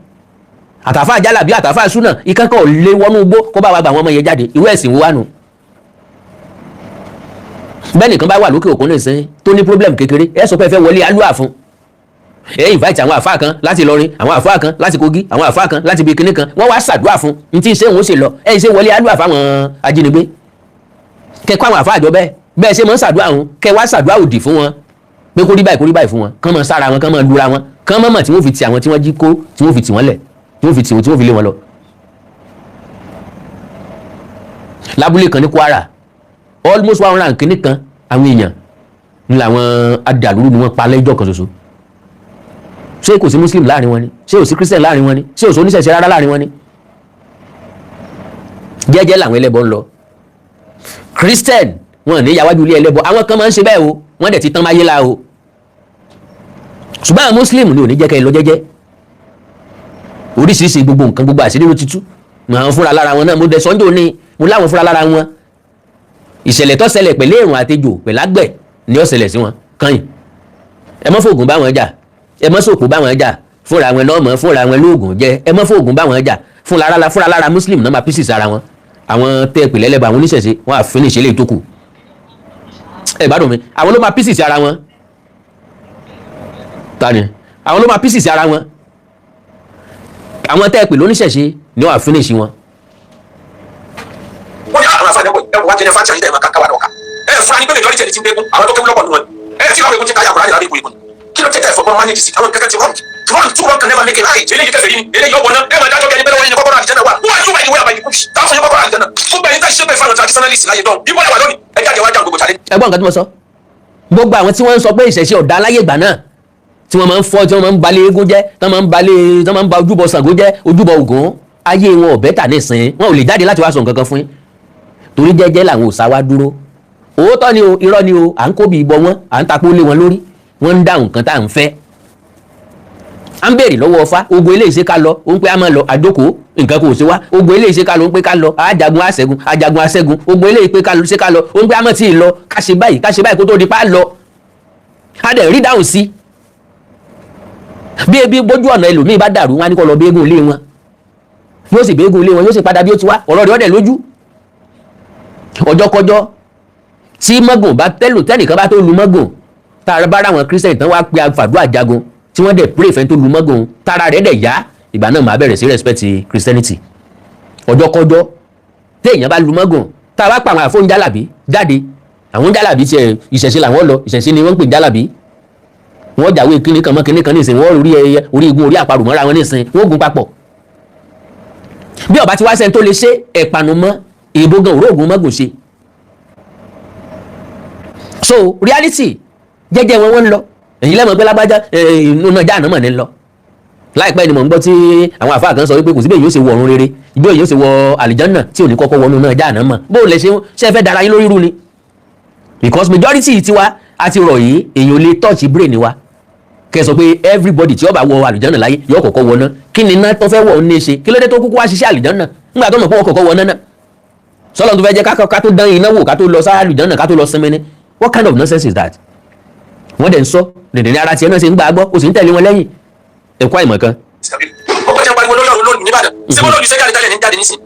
Àtàfà jálàbí, àtàfà súnà, ìkankan ò lè wọnú igbó kó bá wa gbà wọ́n mọ́ yẹn jáde. Ìwé ẹ̀sìn wo wá nù? Bẹ́ẹ̀ nìkan bá wà lókè òkun nìsín tó ní problem kékeré, ẹ sọ pé ẹ fẹ́ wọlé alúà fún ẹ, invite àwọn àfáà kan láti Ìlọrin, àwọn àfáà kan láti Kogi, àwọn àfáà kan láti ibi kíní kan, wọ́n wá ṣàdúrà fún ní tí ń ṣe òun ó sì lọ. Ẹ ṣe wọlé alúà fáwọn ajínigbé, kẹ́kọ́ àwọn àfáà àjọ bẹ́ẹ̀ bẹ́ẹ̀ ṣe máa ń ṣàdúrà wọn, kẹ́ wá ṣàdúrà òdì fún wọn pé kó rí báyìí, kó rí báyìí fún wọn, kán máa sára wọn, kán máa lura wọn, kán máa mọ̀ tí wọ́n fi ti àwọn tí wọ́n jí kó, tí wọ́n fi tì wọ́n lẹ̀, tí wọ́n fi tì wọ́n, tí wọ́n fi lé wọn lọ. Lábúlé kan ní Kwara, almost 100 kìíní kan àwọn èèyàn ní làwọn adàlúrú ni wọ́n pa lẹ́jọ́ kan ṣoṣo. Ṣé kò sí Muslim láàrin wọn ni? Ṣé kò sí Christian láàrin wọn ni? Ṣé kò sí oníṣẹ̀ṣe rárá láàrin wọn ni? Jẹ́jẹ́ làwọn ẹlẹ́bọ ń lọ. Christian wọn ní yàwájú ilé ẹlẹ́bọ. Àwọn kan máa ń ṣe bẹ́ẹ̀ o, wọ́n dẹ̀ ti tán máyé la o. Ṣùgbọ́n àwọn Muslim ni ò ní jẹ́ kẹ́ ẹ lọ jẹ́jẹ́. Oríṣiríṣi gbogbo nǹkan, gbogbo àṣírí ló ti tú. Àwọn fúnra lára wọn náà, mo dẹ̀ sọ́njò ní mo láwọn fúnra lára wọn. Ìṣẹ̀lẹ̀ tó ṣẹlẹ̀ pẹ̀lú èrùn àtejò pẹ̀lú àgbẹ̀ ni ó ṣẹlẹ̀ sí wọn kàn. Ẹ má fògùn bá wọn jà, ẹ má sòkò bá wọn jà, fúnra wọn lọ́mọ, fúnra wọn lóògùn jẹ. Ẹ má fògùn bá wọn jà, fúnra lára Muslim náà máa pieces ara wọn. Àwọn tẹ́ pè lẹ́lẹ́bọ̀, àwọn oníṣẹ̀ṣe, wọn à finish eléyìí tó kù. Ẹ gbádùn mi, àwọn ló máa pieces ara wọn. Ta ni àwọn ló máa pieces ara wọn? Àwọn tẹ́ pè lóníṣẹ̀ṣe ni wọ́n à finish wọn. Wọ́n ní àwọn afáàní ẹ̀ wá jẹ́ fáńtì àyíntẹ́ ẹ̀ máa kàkà wà lọ́ka ẹ̀ fúnra ní pé majority ẹni tí ń gbégún, àwọn tó kéwú lọ́pọ̀ nù wọn ẹ̀ tí wọ́n egun ti káyà kúrò láti ìbò ìbò. Kí ló tẹ́tẹ́ fọgbọ́n manage sí àwọn kankan ti wrong wrong? Two wrong can never make a right. Eléyìí kẹfẹ́ yìí ni eléyìí ọ̀wọ́ náà, ẹ̀ máa dájọ́ bí ẹni pé lọ́wọ́ yẹn ní kọ́kọ́rọ́ àlìjẹ́nà wà. Who are you, by the way, about the push táwọn yẹn kọ́kọ́rọ́ àlìjẹ́nà? Gbogbo ẹ̀yin tá ṣiṣẹ́ pẹ̀ fáwọn traditionalist láyé dán ibo lẹ́wà lónìí, ẹ jáde wá jáde gbogbo challenge. Ẹ gbọ́ nǹkan tí mo sọ. Gbogbo àwọn tí wọ́n ń sọ pé ìṣẹ̀ṣe ọ̀dà aláyè ìgbà náà, tí wọ́n máa ń fọ́, tí wọ́n máa ń balẹ̀ eégún jẹ́, tí wọ́n máa ń balẹ̀, tí wọ́n máa ń ba ojúbọ Ṣàngó jẹ́, ojúbọ Ògún, ayé wọn ò better nísìnyí. Wọn ò lè jáde láti wá sọ nǹkan kan fún yín, torí jẹ́jẹ́ làwọn òòṣà wa dúró. Òótọ́ ni o, irọ́ ni o, à ń kóbi ìbọn wọn, à ń tapó lé wọn lórí, wọ́n ń dá nǹkan tá à ń fẹ́. À ń béèrè lọ́wọ́ Ọfá, ogun eléyìí ṣe ká lọ, ó ń pẹ́ á máa lọ àjókòó, nǹkan kò ṣe wá. Ogun eléyìí ṣe ká lọ, ó ń pẹ́ ká lọ, àjagun àṣẹ́gun, àjagun àṣẹ́gun. Ogun eléyìí pé ká lọ, ṣe ká lọ, ó ń pẹ́ á máa tí ì lọ, ká ṣe báyìí, ká ṣe báyìí kó tó di pa á lọ. A dẹ̀ rí dáhùn sí bí ebi bójú ọ̀nà ẹlòmíì bá dàrú, wọn á ní kó lọ bí eégún ilé wọn, yóò sì bí eégún ilé wọn, yóò sì padà bí ó ti wá. Ọ̀rọ̀ rẹ̀ ọ̀dẹ̀ lójú ọjọ́kọjọ́ tí mọ́gùn bá tẹ́lù tẹ́nìkan bá tó lu mọ́gùn, tá a bá ráwọn Christian tán wá pé àfàdúrà jagun. Tí wọ́n dẹ̀ pray fẹ́ tó lu mọ́gùn, tára rẹ̀ dẹ̀ yá, ìgbà náà màá bẹ̀rẹ̀ sí respect Christianity. Ọjọ́kọ́jọ́ téèyàn bá lu mọ́gùn, tá a bá pa àwọn àfóúnjálàbí jáde, àwọn jálàbí tiẹ̀, ìṣẹ̀ṣe làwọn lọ, ìṣẹ̀ṣe ni wọ́n ń pè jálàbí. Wọ́n jàwé kíní kan mọ́ kíní kan nísìn, wọ́n rí ẹyẹ orí igun orí àparò mọ́ra wọn nísìn, wọ́n gun papọ̀. Bí ọba tí wá sẹ́ni tó lè ṣe ẹ̀pànù mọ́ èèbó gan òróògùn mọ́gùn ṣe. So reality, jẹ́jẹ́ wọn, wọ́n ń lọ. Èyí lẹ́mọ̀ pé lágbájá inú náà jáàná mọ̀ ní lọ. Láìpẹ́ ni mò ń gbọ́ tí àwọn àfáà kan sọ wípé kò sí bẹ́ẹ̀ yóò ṣe wọ ọ̀run rere, bí yóò ṣe wọ àlìjánà tí ò ní kọ́kọ́ wọnú náà jáàná mọ̀. Bó lè ṣe ṣe fẹ́ dara yín lórí rú ni? Because majority tiwa àti rọ̀ yìí, èèyàn lè touch brain wa kẹ́ sọ pé everybody tí ó bá wọ àlìjánà láyé yóò kọ́kọ́ wọ náà. Kí ni iná tó fẹ́ wọ̀ ní ṣe? Kí ló dé tó kúkú wá ṣiṣẹ́ àlìjánà nígbà tó mọ̀ pé wọ́n kọ́kọ́ wọ náà? Sọlọ́n tó fẹ́ jẹ́ ká tó dán iná wò ká tó lọ sáà àlìjánà, ká tó lọ sinmi ni. What kind of nonsense is that? Wọ́n dẹ̀ ń sọ dẹ̀dẹ̀ ní ara tiẹ̀ náà ṣe ń gbà gbọ́, o sì ń tẹ̀lé wọn lẹ́yìn ẹ̀kọ́ àìmọ̀ kan. Ó pẹ́ tí wọ́n pariwo lórí ọ̀rọ̀ lónìí nìbàdàn, ṣé wọ́n lòdì sẹ́jáde tẹ́lẹ̀ ní jáde nísìn?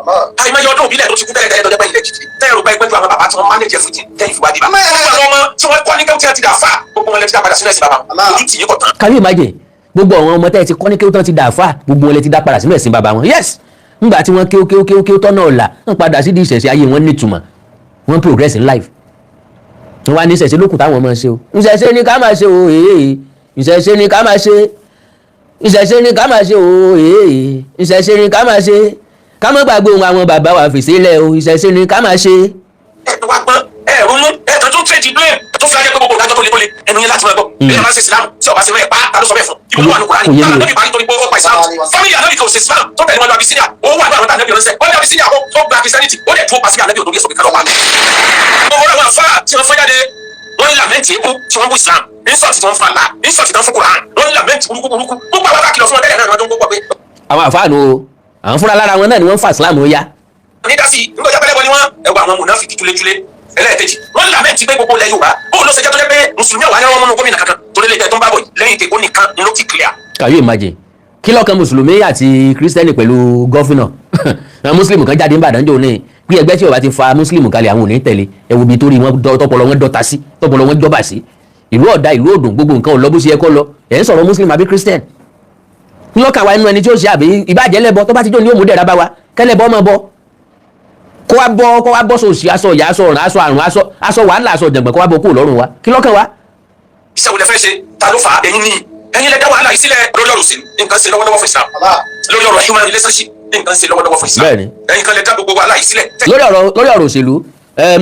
Àìmọye ọdún òbílẹ̀ tó ti kú tẹ́lẹ̀ tẹ́lẹ̀ tọ́jọ́ pé ilẹ̀ jìjì tẹ́yẹ̀ rò pé pẹ́jú àwọn bàbá tí wọ́n manage everything tẹ́yìn fi wá dìbà. Gbogbo àwọn ọmọ tí wọ́n kọ́ ní kéwù tí wọ́n ti dà fà, gbogbo wọn lẹ ti dá padà sínú ẹ̀sìn bàbá wọn. Ojú tì yín kọ̀ tán. Can you imagine? Gbogbo àwọn ọmọ tẹ́ ẹ ti kọ́ ní kéwù tán ti dà fà, gbogbo wọn lẹ ti dá padà sínú ẹ̀sìn bàbá wọn. Yes, ńgbà tí wọ́n kéwù kéwù kéwù kéwù tọ́nà ọ̀la, wọ́n padà sí di ìṣẹ̀ṣẹ̀, ayé wọn nítumọ̀, wọ́n progress in life. Wọ́n wá ní ìṣẹ̀ṣẹ̀ lókùn táwọn máa ṣe o. Ìṣẹ̀ṣẹ̀ ni ká máa ṣe o, èè, ìṣẹ̀ṣẹ̀ ni ká máa ṣe, ìṣẹ̀ṣe ni ká máa ṣe o, èè, ìṣẹ̀ṣe ni ká máa ṣe, ká má gbàgbé ohun àwọn bàbá wa fèsì lẹ̀ o, ìṣẹ̀ṣe ni ká máa ṣe. Ẹ wá gbọ́n, ẹ ronú, ẹ kàn tún trade blame tó fi ajẹ́ pé gbogbo ìdájọ́ tó le tó le ẹnu yẹn láti máa gbọ́. Bí ẹ máa ń ṣe Islam tí ọba ṣe mẹ́ẹ̀ pa, ta ló sọ bẹ́ẹ̀ fún? Ibo ló wà ní Kùránì? Kò yé mi Táwọn o. ànábì parí torí pé ó pa Islam. Family ànábì kò ṣe Islam tó tẹ̀lé wọn lọ Abyssinia, ó wà ní àwọn ànábì ránṣẹ́. Ó ní Abyssinia, ó gba Christianity, ó dẹ̀ dúró pa sí ànábì òdòdó sọ̀kè kálọ̀ pa. Gbogbo àwọn afárá tí wọ́n fẹ́ jáde, wọ́n ń lament ikú tí wọ́n bú Islam, insult tí wọ́n fún Allah, insult tí wọ́n fún Quran, wọ́n ń lament burúkú burúkú. Gbogbo àwọn akákìlọ̀ fún wọn tẹ́lẹ̀ náà ni wọ́n tó ń gbọ́ pé Àwọn àfáànù o, àwọn fúnra lára wọn náà ni wọ́n ń fa Islam ó yá. Ní dá sí i nígbà jábẹ́lẹ́ bọ́ ni wọ́n ẹwà àwọn mùnáfíkì túlétúlé. Ẹlẹ́ẹ̀kejì, wọ́n lament pé gbogbo ilẹ̀ Yorùbá, bóun ló ṣe jẹ́ tó jẹ́ pé mùsùlùmí àwọn ayáwó múnú gómìnà kankan torí lè jẹ́ tó ń bá bọ̀ yìí lẹ́yìn tèkó nìkan ni ló ti clear. Can you imagine? Kí lọ́kàn mùsùlùmí àti kírísítẹ́nì pẹ̀lú governor? Àwọn mùsùlùmí kan jáde ń bàdàn jò ní bí ẹgbẹ́ tí ó bá ti fa mùsùlùmí kalẹ̀, àwọn ò ní tẹ̀lé. Ẹ wo ibi tó rí wọn tọpọlọ wọn dọ́ta sí, tọpọlọ wọn jọba sí. Ìlú ọ̀dà, ìlú òdùn, gbogbo nǹkan ò lọ bó ṣe yẹ kó lọ. Ẹ̀ ń sọ̀rọ̀ mùsùlùmí àbí kírísítẹ́nì lọ́kàn wa inú ẹni tí ó ṣe àbí ìbàjẹ́ lẹ́bọ tó bá ti jó ní òmùdẹ̀ra bá wa kẹ́lẹ́bọ ọmọ bọ, kó wá bọ́, kó wá bọ́ sòsì, aṣọ ìyá, aṣọ ọ̀ràn, aṣọ àrùn, aṣọ wàhálà, aṣọ jẹ̀gbọ̀n, kó wá bọ́ kúrò lọ́rùn wa. Kí lọ́kàn wa? Iṣẹ́ wo lẹ fẹ́ ṣe? Ta ló fà á? Ẹ̀yin ni, ẹ̀yin lẹ dá wàhálà yìí sílẹ̀. Lórí ọ̀rọ̀ òṣèlú, nǹkan ṣe lọ́wọ́lọ́wọ́ fún Islam. Lórí ọ̀rọ̀ human relationship, nǹkan ṣe lọ́wọ́lọ́wọ́ fún Islam. Ẹ̀yin kan lẹ dá gbogbo wàhálà yìí sílẹ̀. Lórí ọ̀rọ̀ òṣèlú,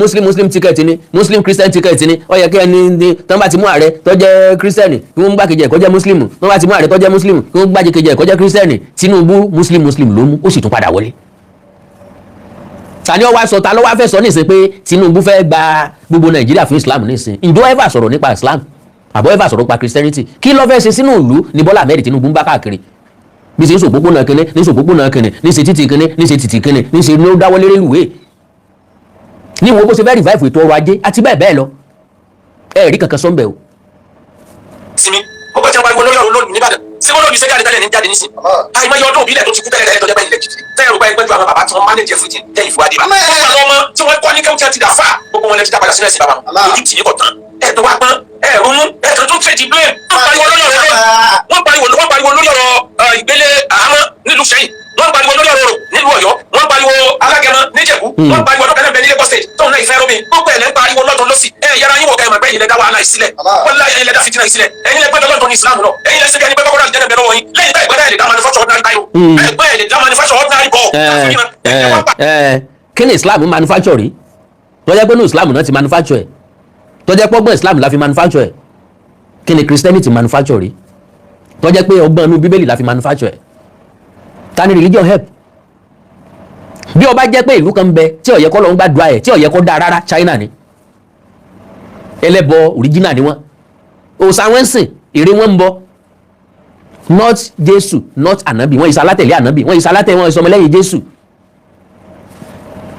muslim muslim ticket ni, muslim christian ticket ni. Ó yẹ kí ẹni ní tán bá ti mú ààrẹ tó jẹ́ christian, kí wọ́n gbàkejì ẹ̀ kó jẹ́ muslim. Tán bá ti mú ààrẹ tó jẹ́ muslim, kí wọ́n gbàkejì ẹ̀ kó jẹ́ christian. Tinubu, muslim muslim ló mú, ó sì tún padà wọlé. Ta ni ó wá sọ? Ta ló wá fẹ́ sọ nísìn pé Tinubu fẹ́ gba gbogbo Nàìjíríà fún Islam nísìn? Ǹjọ́ ever sọ̀rọ̀ nípa Islam àbọ̀ ever sọ̀rọ̀ nípa Christianity? Kí ló fẹ́ ṣe sínú ìlú ní Bọ́lá Ahmed Tinubu ń bá káàkiri bí ṣe ń sòpópónà kínní, ní sòpópónà kínní, ní ṣe títì kínní, ní ṣe títì kínní, ní ṣe ní ó dáwọ́lé rélùwé, ní wo bó ṣe fẹ́ revive ètò ọrọ̀ ajé àti bẹ́ẹ̀ bẹ́ẹ̀ lọ? Ẹ rí kankan sọ́nbẹ̀ o. Sinmi ó bá ti ń pariwo lórí ọ̀rọ̀ lónìí nìbàdàn, ṣé wọ́n lòdì sẹ́jáde tẹ́lẹ̀ ní jáde nísìn? Àìmọye ọdún òbílẹ̀ tó ti kú tẹ́lẹ̀ tẹ́lẹ̀ tọ́jọ́ pé ilẹ̀ jìjì tẹ́yẹ̀ rò pé ẹgbẹ́ ju àwọn bàbá tí wọ́n manage everything tẹ́yìn fi wá dé bá. Gbogbo àwọn ọmọ tí wọ́n kọ́ ní kéwù tí wọ́n ti dà fà, gbogbo wọn lẹ ti dá padà sínú ẹ̀sìn bàbá wọn. Ojú tì yín kọ̀ tán. Ẹ̀ tó wá gbọ́n, ẹ̀ ronú, ẹ̀ tó tún trade blame. Wọ́n pariwo lórí ọ̀rọ̀, wọ́n pariwo lórí ọ̀rọ̀ ìgbélé àhámọ́ nílùú Sẹ́yìn, wọ́n pariwo lórí ọ̀rọ̀ nílùú Ọ̀yọ́, wọ́n pariwo alágẹmọ níjẹ̀bú, wọ́n pariwo ọdún kẹlẹ́ bẹ ní Lagos State tóun náà ìfẹ́ rómi. Gbogbo ẹ̀ lẹ́ ń pariwo lọ́dún lọ́sì. Ẹ̀ yára yín wò kẹ́ ẹ̀ mọ̀ pé ẹ̀yin lẹ dá wàhálà yìí sílẹ̀. Wọ́n láyé, ẹ̀yin lẹ dá fìtínà yìí sílẹ̀. Ẹ̀yin lẹ gbọ́dọ̀ lọ́dún ní Islam lọ. Ẹ̀yin lẹ ṣe bí ẹni pé kọ́kọ́rọ́ àlùjánnà bẹ lọ́wọ́ yín lẹ́yìn tá ìgbọ́dọ̀ ẹ̀ lè dá manufacture ordinary biro, ẹ̀ gbọ́ ẹ̀ lè dá manufacture ordinary ball. Ẹ ẹ, kí ni Islam manufacture rí tó jẹ́ pé ní Islam náà ti manufacture ẹ̀, tó jẹ́ pọ́gbọ́n Islam la fi manufacture ẹ̀? Kí ni Christianity manufacture rí tó jẹ́ pé ọgbọ́n inú Bíbélì la fi manufacture ẹ̀? Ta ni religion help? Bí ó bá jẹ́ pé ìlú kan ń bẹ tí ó yẹ kó lọ ń gbàdúrà ẹ̀, tí ó yẹ kó dáa rárá, China ni. Ẹlẹ́bọ original ni wọ́n, òòṣà wọn ń sìn, ère wọn ń bọ, not Jésù, not ànábì. Wọ́n ìsọ alátẹ̀lé ànábì, wọ́n ìsọ alátẹ̀lé, wọ́n ìsọ ọmọlẹ́yìn Jésù.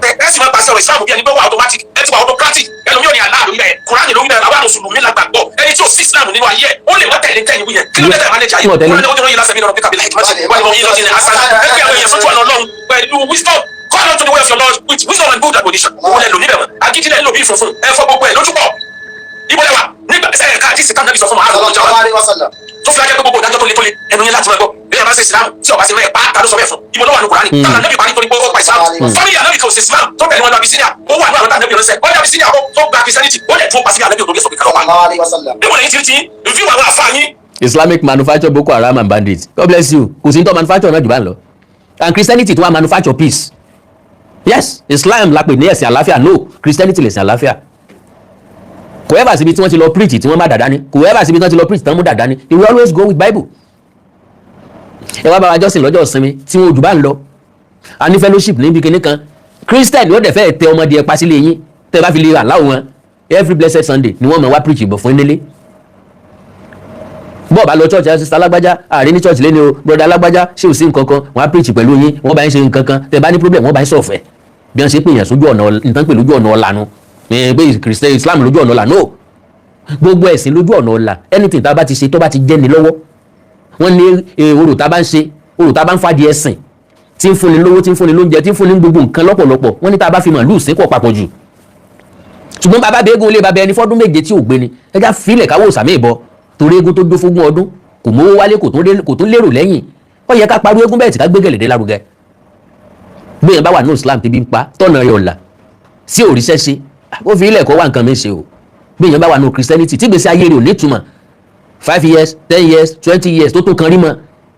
Ẹ sì máa pàṣẹ ọ̀rọ̀ Islam bí ẹni pé wà automatic, ẹ ti wà autocratic. Ẹlòmíì ò ní àlá lórí ẹ, Kùránì lórí ẹ. Àwọn mùsùlùmí la gbàgbọ́. Ẹni tí ò sí Islam nínú ayé ẹ, ó lè má tẹ̀lé tẹ̀yìn wí yẹn. Kí ló dé tẹ̀ manage ayé? Wọ́n tẹ̀lé. Kùránì ó jẹ́ lásán mi lọ́rọ̀ píkà bí láì tìmọ̀tì wà ní mọ̀ yín lọ́sìn ní asan. Ẹ fi àwọn èèyàn sójú ọ̀nà Ọlọ́run pẹ̀lú wisdom. Call unto the way of your Lord with wisdom and good admonition. Òun lẹ lò níbẹ̀ mọ́. Agídílẹ̀ ń lò bí funfun, ẹ fọ́ gbogbo ẹ̀ lójúpọ̀. Ibo lẹ́wà nígbà sẹ́yìn ká àdìsí ká nàbì sọ fún wa? Tó fi ajẹ́ pé gbogbo ìdájọ́ tó le tó le, ẹnu yẹn láti máa gbọ́. Bí ẹ bá ṣe Islam tí ọba ṣe mẹ́ẹ̀ pa, ta ló sọ bẹ́ẹ̀ fún? Ibo ló wà ní Kùránì? Táwọn Ànábì parí torí pé ó pa Islam. Family Ànábì kan ò ṣe Islam tó tẹ̀lé wọn lọ Abyssinia. Ó wà ní àwọn tàbí ránṣẹ́. Ó ní Abyssinia, ó tó gba Christianity, ó lẹ̀ tún pa sí Ànábì òdòdó sọ̀kè kálọ̀ pa. Níbo lẹ́yìn tí tí ìfíwọ̀ àwọn àfa yín? Islamic manufacture Boko Haram and bandits. God bless you. Kò sí ní tó manufacture náà jù bá ń lọ. And Christianity tó wá manufacture peace. Yes, Islam la pè ní ẹ̀sìn àlàáfíà. No, Christianity lẹ̀sìn àlàáfíà. Kò ever síbi tí wọ́n ti lọ preach tí wọ́n má dàda ní. Kò ever síbi tí wọ́n ti lọ preach tí wọ́n mú dàda ní. They will always go with Bible. Ẹ wá bá wa jọ́sìn lọ́jọ́ ìsinmi tí wọn ò jù bá ń lọ. A ní fellowship níbi kinní kan. Christian yóò dẹ̀ fẹ́ tẹ ọmọdé ẹ pa sílé yín tẹ́ ẹ bá fi lè allow wọn. Every blessed Sunday ni wọ́n máa wá preach ìbọn fún nílé. Bọ́ọ̀ bá lọ church ẹ̀, sister alágbájá àárín ní church lẹ́ni o, brother alágbájá, ṣé ò sí nǹkan kan? Wọ́n á preach pẹ̀lú yín, wọ́n bá yín ṣe nǹkan kan. Tẹ́ bá ní problem, wọ́n bá yín sọ̀fẹ́. Bí wọ́n ṣe pè yàn sójú ọ̀nà, nǹkan pè lójú ọ̀nà ọ̀lànà pé Christian, Islam lójú ọ̀nà ọ̀là. No, gbogbo ẹ̀sìn lójú ọ̀nà ọ̀là. Anything tá a bá ti ṣe tó bá ti jẹ́ ni lọ́wọ́, wọ́n ní orò tá a bá ń ṣe, orò tá a bá ń fàdí ẹ̀sìn tí ń fúnni lówó, tí ń fúnni lóúnjẹ, tí ń fúnni gbogbo nǹkan lọ́pọ̀lọpọ̀, wọ́n ní tá a bá fi màlúù sí kọ̀ papọ̀ jù. Ṣùgbọ́n bàbá bẹ́ẹ̀gùn ilé bàbá ẹni fọ́dún 7 tí ò gbé ni, ẹja filẹ̀ káwọ́ sàmì ìbọn, torí eégún tó dó fógún ọdún kò mówó wálé, kò tún lérò lẹ́yìn. Ó yẹ ká parú eégún bẹ́ẹ̀ tí ká gbé gẹ̀lẹ́dẹ́ lárugẹ. Gbéyàn bá wà ní Islam tẹ́bí ń pa tọ́nà rẹ̀ ọ̀la sí òrìṣẹ́ ṣe, ó fi ilẹ̀ kọ́ wá nǹkan mi ṣe o. Gbéyàn bá wà ní Christianity tí gbèsè ayé rẹ̀ ò nítumọ̀, 5 years, 10 years, 20 years tó tó kan rí mọ́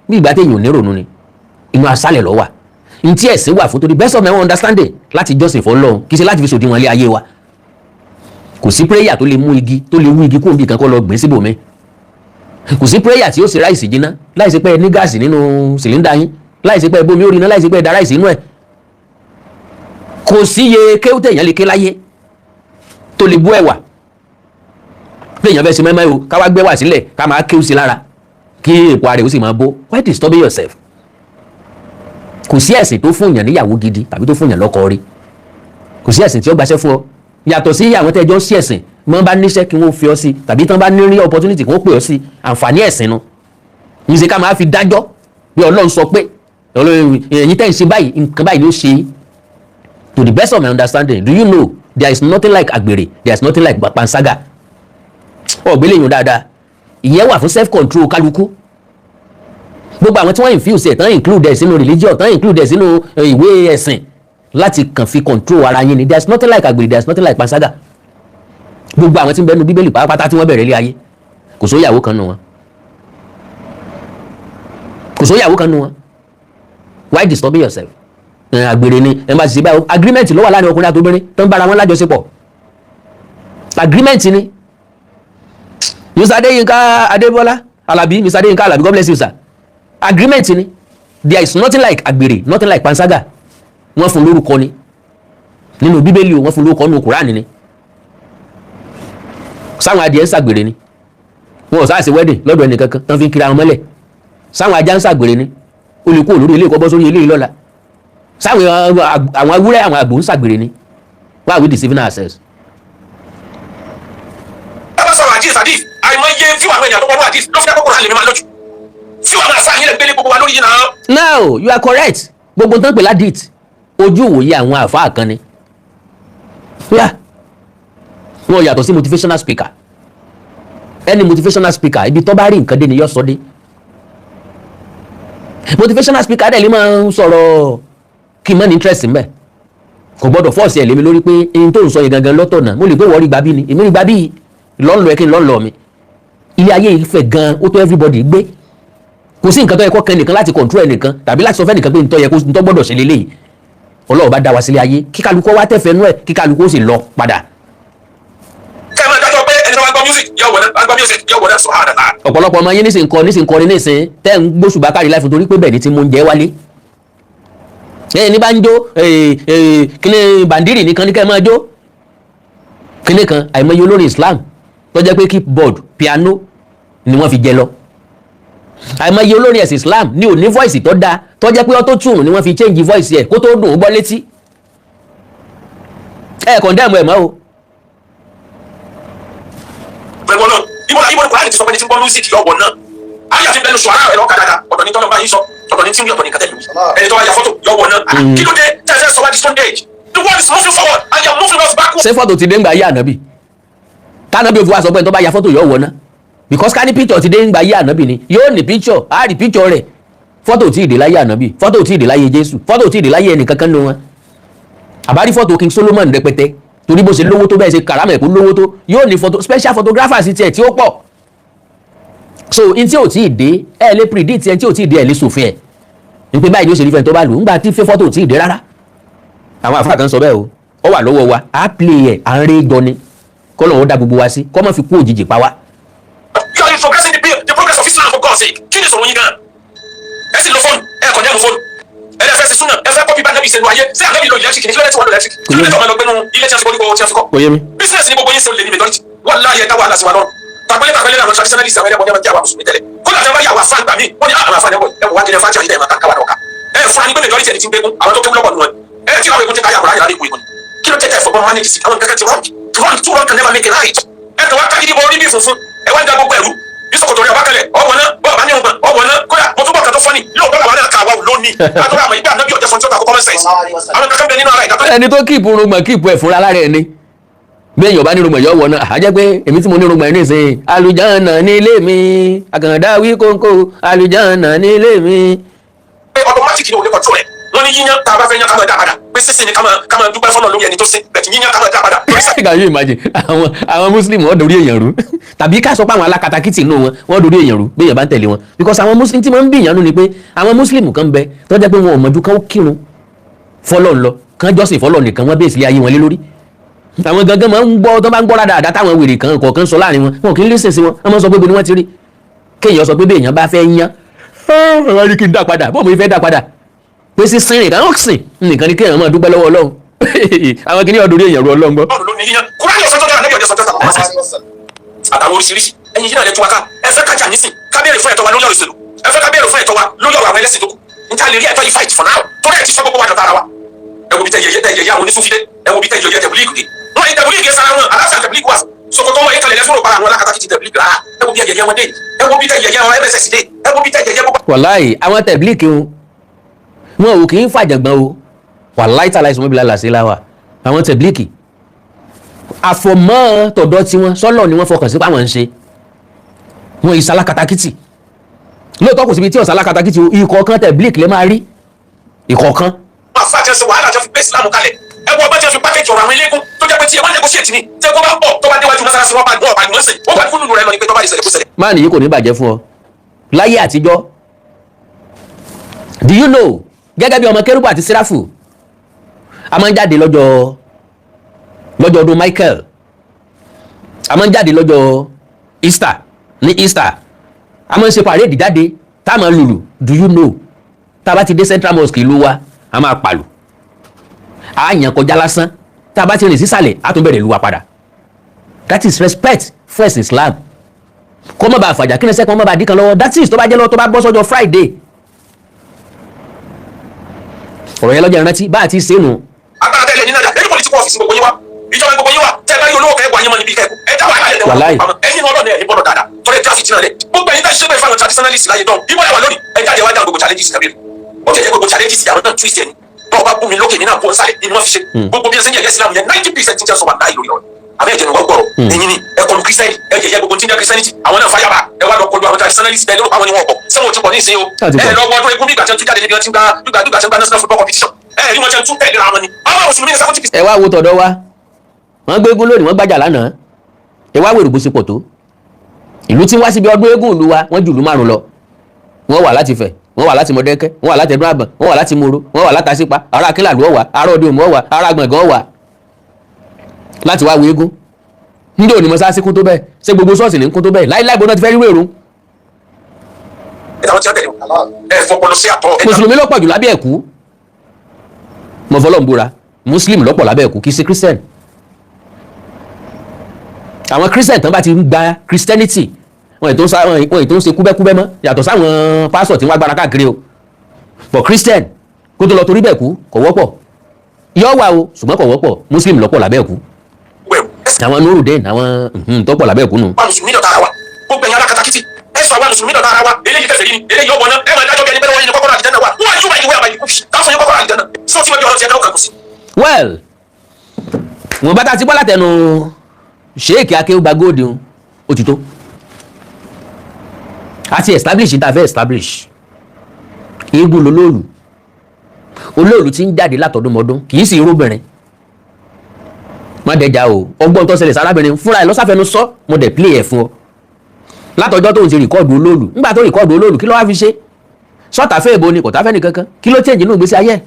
bí ìgbà téèyàn ò ní ronú ni, inú asálẹ̀ ló wà. Ntí ẹ̀sìn wà fún, torí best of my own understanding, láti jọ́sìn fún Ọlọ́run, kì í ṣe láti fi sòdiwọ̀n ilé ayé wa. Kò sí prayer tó lè mú igi, tó lè wú igi kó nbì kan kó lọ gbìn síbòmí. Kò sí prayer tí ó ṣe rice jiná láìsí pé ẹ ní gas nínú cylinder yín, láìsí pé ẹ bómi ó rí iná, láìsí pé ẹ da rice inú ẹ̀. Kò sí iye kéwú téèyàn lè ké láyé tó lè bú ẹ̀wà téèyàn fẹ́ ṣe mẹ́mẹ́ o. Ká wá gbé wà sílẹ̀, ká máa kéwú sí lára, kí èpo ara rẹ̀ ó sì máa bó. Why disturbing yourself? Kò sí ẹ̀sìn tó fún yàn níyàwó gidi tàbí tó fún yàn lọ́kọ rí. Kò sí ẹ̀sìn tí ó gbaṣẹ́ fún ọ, yàtọ̀ sí àwọn tẹ́jọ́ sí ẹ̀sìn wọ́n bá níṣẹ́ kí wọ́n fi ọ sí, tàbí tán bá ní rí opportunity kí wọ́n pè ọ sí. Àǹfààní ẹ̀sìn nu ní ṣe ká máa fi dájọ́ bí Ọlọ́run sọ pé ẹ̀yin tẹ́ ń ṣe báyìí, nǹkan báyìí ni ó ṣe yín. To the best of my understanding, do you know there is nothing like àgbèrè, there is nothing like panṣágà? Ọ̀gbẹ́lẹ̀ yìí dáadáa. Ìyẹn wà fún self control kálukú. Gbogbo àwọn tí wọ́n infuse ẹ̀ tán, include ẹ̀ sínú religion tán, include ẹ̀ sínú ìwé ẹ̀sìn láti kàn fi control ara yín ni. There is nothing like àgbèrè, there is nothing like panṣágà. Gbogbo àwọn tí ń bẹnu Bíbélì pátápátá tí wọ́n bẹ̀rẹ̀ ilé ayé, kò sóyàwó kan nù wọn, kò sóyàwó kan nù wọn. Why disturbing yourself? Àgbèrè ni ẹ máa ṣe báyìí. Agreement ló wà láàrin ọkùnrin àti obìnrin tó ń bára wọn lájọṣepọ̀. Agreement ni. Mr. Adéyínká Adébọ́lá Alábí, Mr. Adéyínká Alábí, God bless you, sir. Agreement ni. There is nothing like àgbèrè, nothing like panṣágà. Wọ́n fún lórúkọ ni nínú Bíbélì o, wọ́n fún lórúkọ nínú Kùránì ni. Sáwọn adìẹ ń ṣàgbèrè ni? Wọn ò sáà ṣe wedding lọ́dọ̀ ẹnì kankan tán fi ń kiri àwọn mọ́lẹ̀. Sáwọn ajá ń ṣàgbèrè ni? Ó lè kó lórí ilé ìkọ́bọ́ sórí ilé ìlọ́la. Sáwọn àwọn ewúrẹ́, àwọn àgbò ń ṣàgbèrè ni? Why are we deceiving ourselves? Ẹ bá sọ̀rọ̀ àdìs, àdìs àìmọye fíwà àwọn èèyàn tó wọnú àdìs ló fi dákọ̀ kúrò àlè mi máa lójú fíwà àwọn àṣà yín lè gbélé gbogbo wa lórí yìí náà. Now you are correct. Gbogbo tán pè ládìt, ojú ìwòye àwọn àfáà kan ni. Yeah, wọn yàtọ̀ sí motivational speaker. Any motivational speaker, ibi tó bá rí nǹkan dé ni yóò sọ dé. Motivational speaker dẹ̀ lè máa ń sọ̀rọ̀ kí n má ní interest mbẹ̀. Kò gbọ́dọ̀ force ẹ̀ lémi lórí pé n tó ń sọ yẹn gangan lọ́tọ̀ náà. Mo lè pé wọ́n rí gbàbí ni, èmi rí gbàbí lọ́nlọ́ ẹ kí n lọ́nlọ́ mi. Ilé ayé yìí fẹ̀ gan, ó tó everybody gbé. Kò sí nǹkan tó yẹ kó kẹ́ nìkan láti control ẹnìkan tàbí láti sọ fẹ́ nìkan pé ntọ́ yẹ kó ntọ́ gbọ́dọ̀ ṣe lélẹ́yìí. Ọlọ́run bá dá wa sílé ayé, kí kálukú wá tẹ̀fẹ́ nú ẹ̀, kí kálukú ó sì lọ padà. Kẹ́ ẹ máa dájọ́ pé ẹni tó bá gbọ́ music yóò wọ̀ náà, bá gbọ́ music yóò wọ̀ náà, subhanallah. Ọ̀pọ̀lọpọ̀ ọmọ yín nísìn kọ nísìn kọrin nísìn tẹ́ ń gbóṣùbà kárí láìfún, torí pé bẹ́ẹ̀ ni tí mo ń jẹ́ wálé. Ẹ ní bá ń jó kíní bàndírì nìkan ní kẹ́ ẹ máa jó kíní kan. Àìmọye olórin Islam tó jẹ́ pé keyboard, piano ni wọ́n fi jẹ lọ. Àìmọye olórin ẹ̀sìn Islam ní ò ní voice tó dáa, tó jẹ́ pé auto tune ni wọ́n fi change voice ẹ̀ kó tó dùn ó gbọ́ létí. Ẹ condemn ẹ̀ mọ́ o. Pẹ̀lú Ọlọ́run, ibo ibo ni Kùránì ti sọ pé ní tí ń gbọ́ music yóò wọ̀ náà? Ayé àti bẹnu sọ̀rọ̀ ẹ̀ lọ́ka dáadáa. Ọ̀tọ̀ ní tọ́lọ́ bá yín sọ, ọ̀tọ̀ ní tí ń wí, ọ̀tọ̀ ní kàtẹ́lù. Ẹni tó wá ya fọ́tò yóò wọ̀ náà. Kí ló dé tẹ́ ẹ fẹ́ sọ wá di stone age? The world is moving forward and you are moving us backward. Ṣé fọ́tò ti dé ńgbà ayé ànábì tànábì òfin wa sọ pé tó bá ya fọ́tò yóò wọ̀ ná? Because ká ní picture ti dé ń gba ayé ànábì ni, yóò ní picture, á rí picture rẹ̀. Fọ́tò tí ì dé láyé ànábì, fọ́tò tí ì dé láyé Jésù, fọ́tò tí ì dé láyé ẹnìkankan nínú wọn. Àbárí fọ́tò King Solomon rẹpẹtẹ, torí bó ṣe lówó tó, bẹ́ẹ̀ ṣe kàrámẹ̀ kó lówó tó, yóò ní fọ́tò, special photographers tiẹ̀ tí ó pọ̀. So n tí ò tí ì dé, ẹ lè predict ẹ. Tí ò tí ì dé, ẹ lè sòfin ẹ n pé báyìí ni ó ṣe rí fẹ́ni tó bá lù ńgbà tí fẹ́ fọ́tò ò tí ì dé rárá. Àwọn àfáà kan sọ bẹ́ẹ̀ o. Ó wà lọ́wọ́ wa, á play ẹ̀, à ń rí jọ ni. Kọ́lọ̀ ó dá gbogbo wa sí, kọ́ mọ́ fi kú òjijì pa wá. You are progressing the progress of Islam, for God's sake. Kí ni ìṣòro yín gan? Ẹ sì lo fóònù, ẹ kàn dẹ́mu fóònù. Ẹ lè fẹ́ ṣe súnà, ẹ fẹ́ copy bá Ànábì ṣe lu ayé. Ṣé Ànábì lo electric ní? Kí ló dé tí wọ́n lo electric? Kí ló dé tí wọ́n lọ gbénu ilé tí wọ́n ti kọ́ nípa tí wọ́n fi kọ́? Kò yé mi. Business ni gbogbo yín ṣe, olè ní majority. Wallahi, ẹ dá wàhálà sí wa lọ́rùn. Tàpẹ́lẹ́ tàpẹ́lẹ́ làwọn traditionalist, àwọn ẹlẹ́bọn ní ẹ̀ma jẹ́ àwọn mùsùlùmí tẹ́lẹ̀. Kódà tí wọ́n bá yà wá fáńgbà míì, wọ́n ní àwọn àfáàní ẹ̀wọ̀ wá jẹ́ fáńtì àyídẹ́ ẹ̀ma káwá náà ká. Ẹ fura ní pé majority ẹni tí ń gbégún, àwọn tó kéwú lọ́pọ̀ nù wọn. Ẹ tí àwọn egun ti káyà kúrò ayé ìkú ìkú. Kí ló tẹ́tẹ́ fọgbọ́n manage sí? Àwọn kankan ti wrong. Wrong, two wrong can never make a right. Ẹ kàn wá kágídí bọ orí bí funfun. Ẹ wá ń da gbogbo ẹ̀rú. Bí sọ̀kòtò rẹ̀ ọba kalẹ̀, ọwọ́ náà, bọ́ọ̀ bá ní ọgbọ̀n, ọwọ́ náà, kódà mo túbọ̀ kan tó fọ́nì, lóòótọ́ làwọn náà kà wá lónìí. Àtọ́rọ̀ àmọ́ ìgbà náà bí ọ̀jẹ̀ sọ tí ó ta kó common sense. Àwọn kankan bẹ nínú ara ìdátọ́. Ẹni tó keep irùngbọ̀n, keep ẹ̀ fúnra lára ẹ̀ ni. Bí èèyàn bá ní irùngbọ̀n, yọ wọ̀ náà. Àá jẹ́ pé èmi tí mo ní irùngbọ̀n yìí nísìnyí, àlùjánnà ní ilé mi, àkàndá wí kóńkó, àlùjánnà ní ilé mi. Pé automatic ni, ò lè control ẹ̀. Wọ́n ní yíyan tá a bá fẹ́ yan, ká máa dá padà, pé sísìn ni ká máa dúpẹ́ fọ́nà lórí ẹni tó sín bẹ̀tì, yíyan ká máa dá padà lórí sá. Can you imagine? Àwọn Muslim, wọ́n dorí èèyàn rú, tàbí ká sọ pé àwọn alákatakítì nù wọn, wọ́n dorí èèyàn rú bí èèyàn bá ń tẹ̀lé wọn, because àwọn Muslim tí wọ́n ń bí ìyànú ni pé àwọn Muslim kan bẹ tó jẹ́ pé wọn ò mọ̀jú kán kírun fọlọ́ ń lọ, kán jọ́sìn fọlọ́ nìkan, wọ́n bèèsì lé ayé wọn lé lórí. Àwọn gangan máa ń gbọ́, tó bá ń gbọ́ dáadáa táwọn wèrè kan kọ̀ọ̀kan sọ láàrin wọn, wọn kì í listen sí wọn. Wọ́n máa ń sọ pé bo ni wọ́n ti rí kéèyàn sọ pé bí èèyàn bá fẹ́ yán, ọ̀rọ̀ ní kí n dá padà, bọ́ọ̀ mo fẹ́ dá padà, pé sísìn nìkan ó sìn nìkan ni kéèyàn máa dúpẹ́ lọ́wọ́ Ọlọ́run. Àwọn kìnìún ọdún orí èèyàn ru Ọlọ́run gbọ́. Ọlọ́run ló ní yíyan. Kúránì ọ̀sán tó dára, Ànábì ọ̀jẹ̀ sọ tó dára àtàwọn oríṣiríṣi. Ẹ̀yin yìí náà lè tú wa ká. Ẹ fẹ́ kájà nísìn, ká béèrè fún ẹ̀tọ́ wa lórí ọ̀rọ̀ ìṣèlú. Ẹ fẹ́ ká béèrè fún ẹ̀tọ́ wa lórí ọ̀rọ̀ àwọn ẹlẹ́sìn tó kù níta lè rí ẹ̀tọ́ yìí fight for now, torí ẹ̀ ti sọ gbogbo wa dọ̀tá ara wa. Ẹ wo bí tẹ yẹyẹ, tẹ yẹyẹ àwọn onísúfídé. Ẹ wo bí tẹ yẹyẹ tẹ̀bílíìgì dé. Wọn yìí tẹ̀bílíìgì sara wọn, aláṣà tẹ̀bílíìgì wà, sokoto wọn yìí kalẹ̀ lẹ́sọ̀rọ̀ para àwọn alákatakítí tẹ̀bílíìgì rárá. Ẹ wo bí yẹyẹ wọn dé. Ẹ wo bí tẹ yẹyẹ wọn MSS dé. Ẹ wo bí tẹ yẹyẹ gbogbo. Wàláì, àwọn tẹ̀blíkì wọn, wọn ò kì í fàjàngbọ̀n o. Wàláì tàláì sọmọbìlà làṣẹ láwà. Àwọn tẹ̀blíkì, àfọ̀mọ́ tọ̀dọ̀ tiwọn sọ́lọ̀ ni wọ́n fọkàn sí pàwọn ń ṣe wọn. Ìsàlákatakítì lóòótọ́, kò síbi tí ọ̀sàlákatakítì o. Ìkọ̀ọ̀kan tẹ̀blíkì lè máa rí ìkọ̀ọ̀kan. Wọn àfa àti ẹsẹ wàhálà tí wọn fi gbé Islam kalẹ̀. Ẹ wọ ọgbọ́n tí wọn fi package ọ̀rọ̀ àwọn eléégún, tó jẹ́ pé tí ẹ wọ́n negotiate ni, tí ẹ kó bá ń bọ̀, tó bá déwájú mọ́sálásí, wọn bá gbọ́ ọ̀bá ìwọ̀n sìn, wọ́n bá kúnnù rẹ lọ ní pé tó bá ìṣẹ̀lẹ̀ kó ṣẹlẹ̀. Máà nìyí, kò ní bàjẹ́ fún ọ. Láyé àtijọ́, do you know, gẹ́gẹ́ bí ọmọ kérúbù àti sẹ́ráfù, a máa ń jáde lọ́jọ́ ọdún Michael, a máa ń jáde lọ́jọ́ Easter. Ní Easter, a máa ń ṣe parade jáde tá a máa lùlù. Do you know, tá a bá ti dé Central Mosque ìlú wa, a máa pàlù, a yàn kọjá lásán. Tá a bá ti rìn sísàlẹ̀, a tún bẹ̀rẹ̀ ìlú wa padà. That is respect fún ẹ̀sìn Islam. Kó má bàa fàjà, kí ni sẹ́kọ̀ọ́ má bàa dín kan lọ́wọ́. That is, tó bá jẹ́ lọ́wọ́, tó bá bọ́ sọ́jọ́ Friday. Ọ̀rọ̀ yẹn lọ́jọ́ ìrántí bá a ti ṣe nù. Agbára tẹ́lẹ̀ nínú àjà lẹ́yìn political office, gbogbo yín wá ìjọba, gbogbo yín wá tẹ́ bá yí olówó kẹ́ wà yín mọ́ níbi kẹ́kù ẹ dá wàhálà lẹ̀. Wàláì. Ẹ̀yin ọlọ́ọ̀ni ẹ̀ ní bọ́dọ̀ dáadáa torí ẹ̀ traffic náà lẹ̀. Gbogbo ẹ̀yin tá ṣe bẹ́ẹ̀ fáwọn traditionalist láyé dán ìbọn yà wà lónìí, ẹ jáde wá dáhùn gbogbo challenges kàbíyèrè. Ó jẹ́ gbogbo challenges àwọn náà twist ẹni bọ́ọ̀ bá bú mi lókè, mi náà bú ọ sálẹ̀ ni wọ́n fi ṣe gbogbo bí ẹ ṣe ń yẹ Islam yẹn. 90% ti ń jẹ́ sọ wà láì lórí ọ̀rọ̀ àbẹ́ ẹ̀jẹ̀ ni wọ́n gbọ́rọ̀. Ẹ̀yin ni ẹ kọlu Christian, ẹ yẹ̀yẹ́ gbogbo tí ń jẹ́ Christianity. Àwọn náà fàyàbà, ẹ wá lọ kọlu àwọn traditionalist. Ẹ lórúkọ àwọn ni wọn kọ sẹ́wọ̀n ti pọ̀ ní ìsìn o. Láti Ẹ pọ̀. lọ wọ ọdún eégún bí ìgbà tí wọ́n tún jáde níbi wọ́n ti ń gba gbígbà gbígbà tí wọ́n gba national football competition. Ẹ rí wọn jẹ́ tún tẹ̀lé ra wọn ni àwọn mùsùlùmí ní 70%. Ẹ wá wo tọ̀dọ̀ wa, wọ́n gbé eégún lónìí, wọ́n gbàjà lánàá. Ẹ wá wèrò bó ṣe pọ̀ tó. Ìlú tí ń wá síbi ọdún eégún ìlú wa, wọ́n ju ìlú márùn lọ. Wọ́n wà láti Ifẹ̀, wọ́n wà láti Mọ̀dẹ́kẹ́, wọ́n wà láti Ẹdún Àbọ̀n, wọ́n wà láti Moro, wọ́n wà láti Àṣípa, ará Akínlàlú ọ̀wà, ará Òde Òmù ọ̀wà, ará Gbọ̀ngàn ọ̀wà, láti wá wo eégún. Ndé òní mọ́sáàsì kún tó bẹ́ẹ̀? Ṣé gbogbo ṣọ́ọ̀ṣì ní kún tó bẹ́ẹ̀? Láíláí, gbọ́dọ̀ ti fẹ́ rírò èrò. Ẹ táwọn tí wọ́n tẹ̀lé ẹ fọpọlọ sí àtọ ẹ. Mùsùlùmí ló pọ̀ jù lábẹ́ ẹ̀kú. Mo fọlọ́ ń búra, Muslim ló pọ̀ lábẹ́ ẹ̀kú, kì í ṣe Christian. Àwọn Christian tán bá ti ń gba Christianity, wọn ètò ń ṣe kúbẹ́kúbẹ́ mọ́, yàtọ̀ sáwọn pásọ̀ tí wọ́n agbára káàkiri o. But Christian kó tó lọ torí bẹ́ẹ̀ kú, kò wọ́pọ̀. Yọ wà o, ṣùgbọ́n kò wọ́pọ̀. Muslim ló pọ̀ lábẹ́ ẹ̀kú. Wẹ̀rù ẹ. Àwọn Nurudeen, àwọn tó pọ̀ lábẹ́ ẹ̀kú nù. Wa mùsùlùmí dọ̀tá ara wa, gbogbo ẹ̀yin alákatakítí, ẹ sọ àwa mùsùlùmí dọ̀tá ara wa. Eléyìí kẹfẹ́ yìí ni eléyìí ọ̀wọ́ náà. Ẹ máa dájọ́ bí ẹni pé wọ́n yín ní kọ́kọ́rọ́ àlìjánnà wa. Wọ́n yóò wá ìwé àbáyé kú káfọ́ yín kọ́kọ́rọ́ àlìjánnà sọ tí wọ́n bí ọ̀rọ̀ tiẹ̀ dáwọ́ kan kù sí. Well, wọn bá ta ti bọ́ látẹnu Sheik Akéwùgbà Gold, ó ti tó. Àti establish tá a fẹ́ establish. Eégún lolóòlù, olóòlù tí ń jáde látọdúnmọdún, kì í sì irúbìnrin. Má dẹjà o. Ọgbọ́n tó ṣẹlẹ̀ sárábìnrin fúnra ẹ̀ lọ́sàfẹ́nu sọ. Mo dẹ̀ play ẹ̀ fún ọ látọjọ́ tó ń ṣe record olóòlù. Ńgbà tó record olóòlù, kí ló wá fi ṣe? Sọ́tà fẹ́ èbó ni kò tá fẹ́ nìkankan. Kí ló change inú ìgbésí ayé ẹ̀?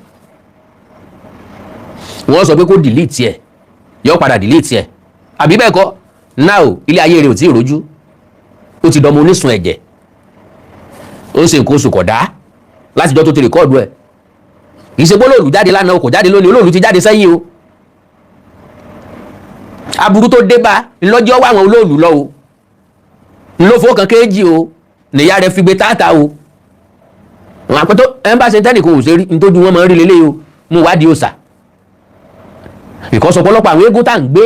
Wọ́n sọ pé kó delete ẹ̀, yóò padà delete ẹ̀, àbí bẹ́ẹ̀ kọ́? Now, ilé ayé rẹ̀ ò tí ì rojú. Ó ti dọmọ onísun ẹ̀jẹ̀, ó ń ṣe nǹkan oṣù kọ̀dá látijọ́ tó ti record ẹ̀. Kì í ṣe pé olóòlù jáde lánàá, kò jáde lónìí. Olóòlù ti jáde sẹ́yìn o. Aburú tó dé bá ńlọ́jọ́ wá àwọn olóòlù lọ o, ńlọ́fọ́ kan kéèjì o, nìyá rẹ̀ fi gbé táàtà o. Àwọn àpótó ẹ̀ ń bá ṣe tẹ́nìkan ò ṣe rí nítorí wọ́n máa ń rí lélẹ́yìí o. Mú wádìí òòsà ìkọ́sọ̀. Ọ̀pọ̀lọpọ̀ àwọn eégún tá à ń gbé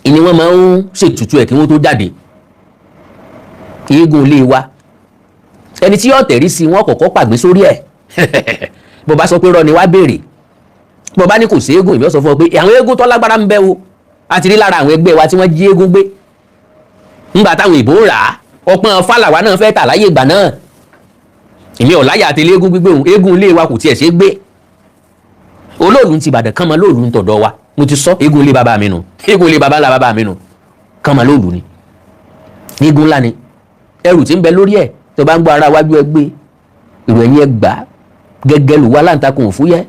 ìní, wọ́n máa ń ṣètùtù ẹ̀ kí wọ́n tó jáde. Eégún ilé wa, ẹni tí yóò tẹ̀rí sí wọn kọ̀kọ́ pàgbé sórí ẹ̀. Bó bá sọ pé rọ ni, wá béèrè. Bó bá ní kò sí eégún, ìbí sọ fún ọ pé àwọn eégún tó lágbára ń bẹ o. A ti rí lára àwọn ẹgbẹ́ wa tí wọ́n jí eégún gbé ńgbà táwọn ìbò ń rà á. Ọpọ́n fàlàwà náà fẹ́ tà láyé ìgbà náà. Èmi ò láyà àti eégún gbígbé òun. Eégún ilé wa kò tiẹ̀ ṣe é gbé. Olóòlù ti Ìbàdàn kàn mọ́ lóòlù ń tọ̀dọ̀ wa. Mo ti sọ, eégún ilé bàbá mi nù, eégún ilé bàbá ńlá bàbá mi nù. Kàn mọ́ lóòlù ni, eégún ńlá ni. Ẹrù tí ń bẹ lórí ẹ̀, tó bá ń gbọ́ ara wájú ẹ gbé, èrò ẹ̀yìn ẹ gbà gẹ́gẹ́ lù wá láǹtakùn òfúyẹ́,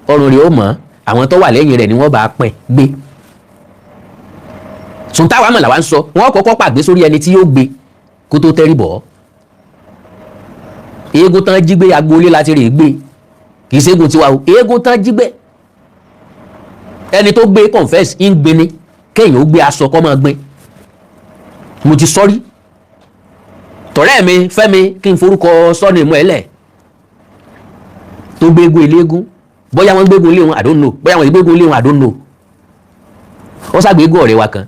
ọrùn rẹ̀ ó mọ̀. Àwọn tó wà lẹ́yìn rẹ̀ ni wọ́n bá pín gbé. Sùn táwa mọ̀ làwa ń sọ. Wọ́n kọ́kọ́ pàgbé sórí ẹni tí yóò gbé kó tó tẹ́rì bọ̀. Eégún tán jí gbé, agboolé láti rè gbé, kì í ṣe eégún tiwa o. Eégún tán jí gbé, ẹni tó gbé confess ń gbé ni. Kéèyàn ó gbé aṣọ kọ́ máa gbé. Mo ti sọ́rí tọ̀rẹ́ mi Fẹ́mi, kí n forúkọ sọ́ni mú ẹ lẹ̀, tó gbé eégún eléégún. Bóyá wọ́n gbégun ilé wọn, I don't know. Bóyá wọ́n gbégun ilé wọn, I don't know. Wọ́n ṣàgbé eégún ọ̀rẹ́ wa kan,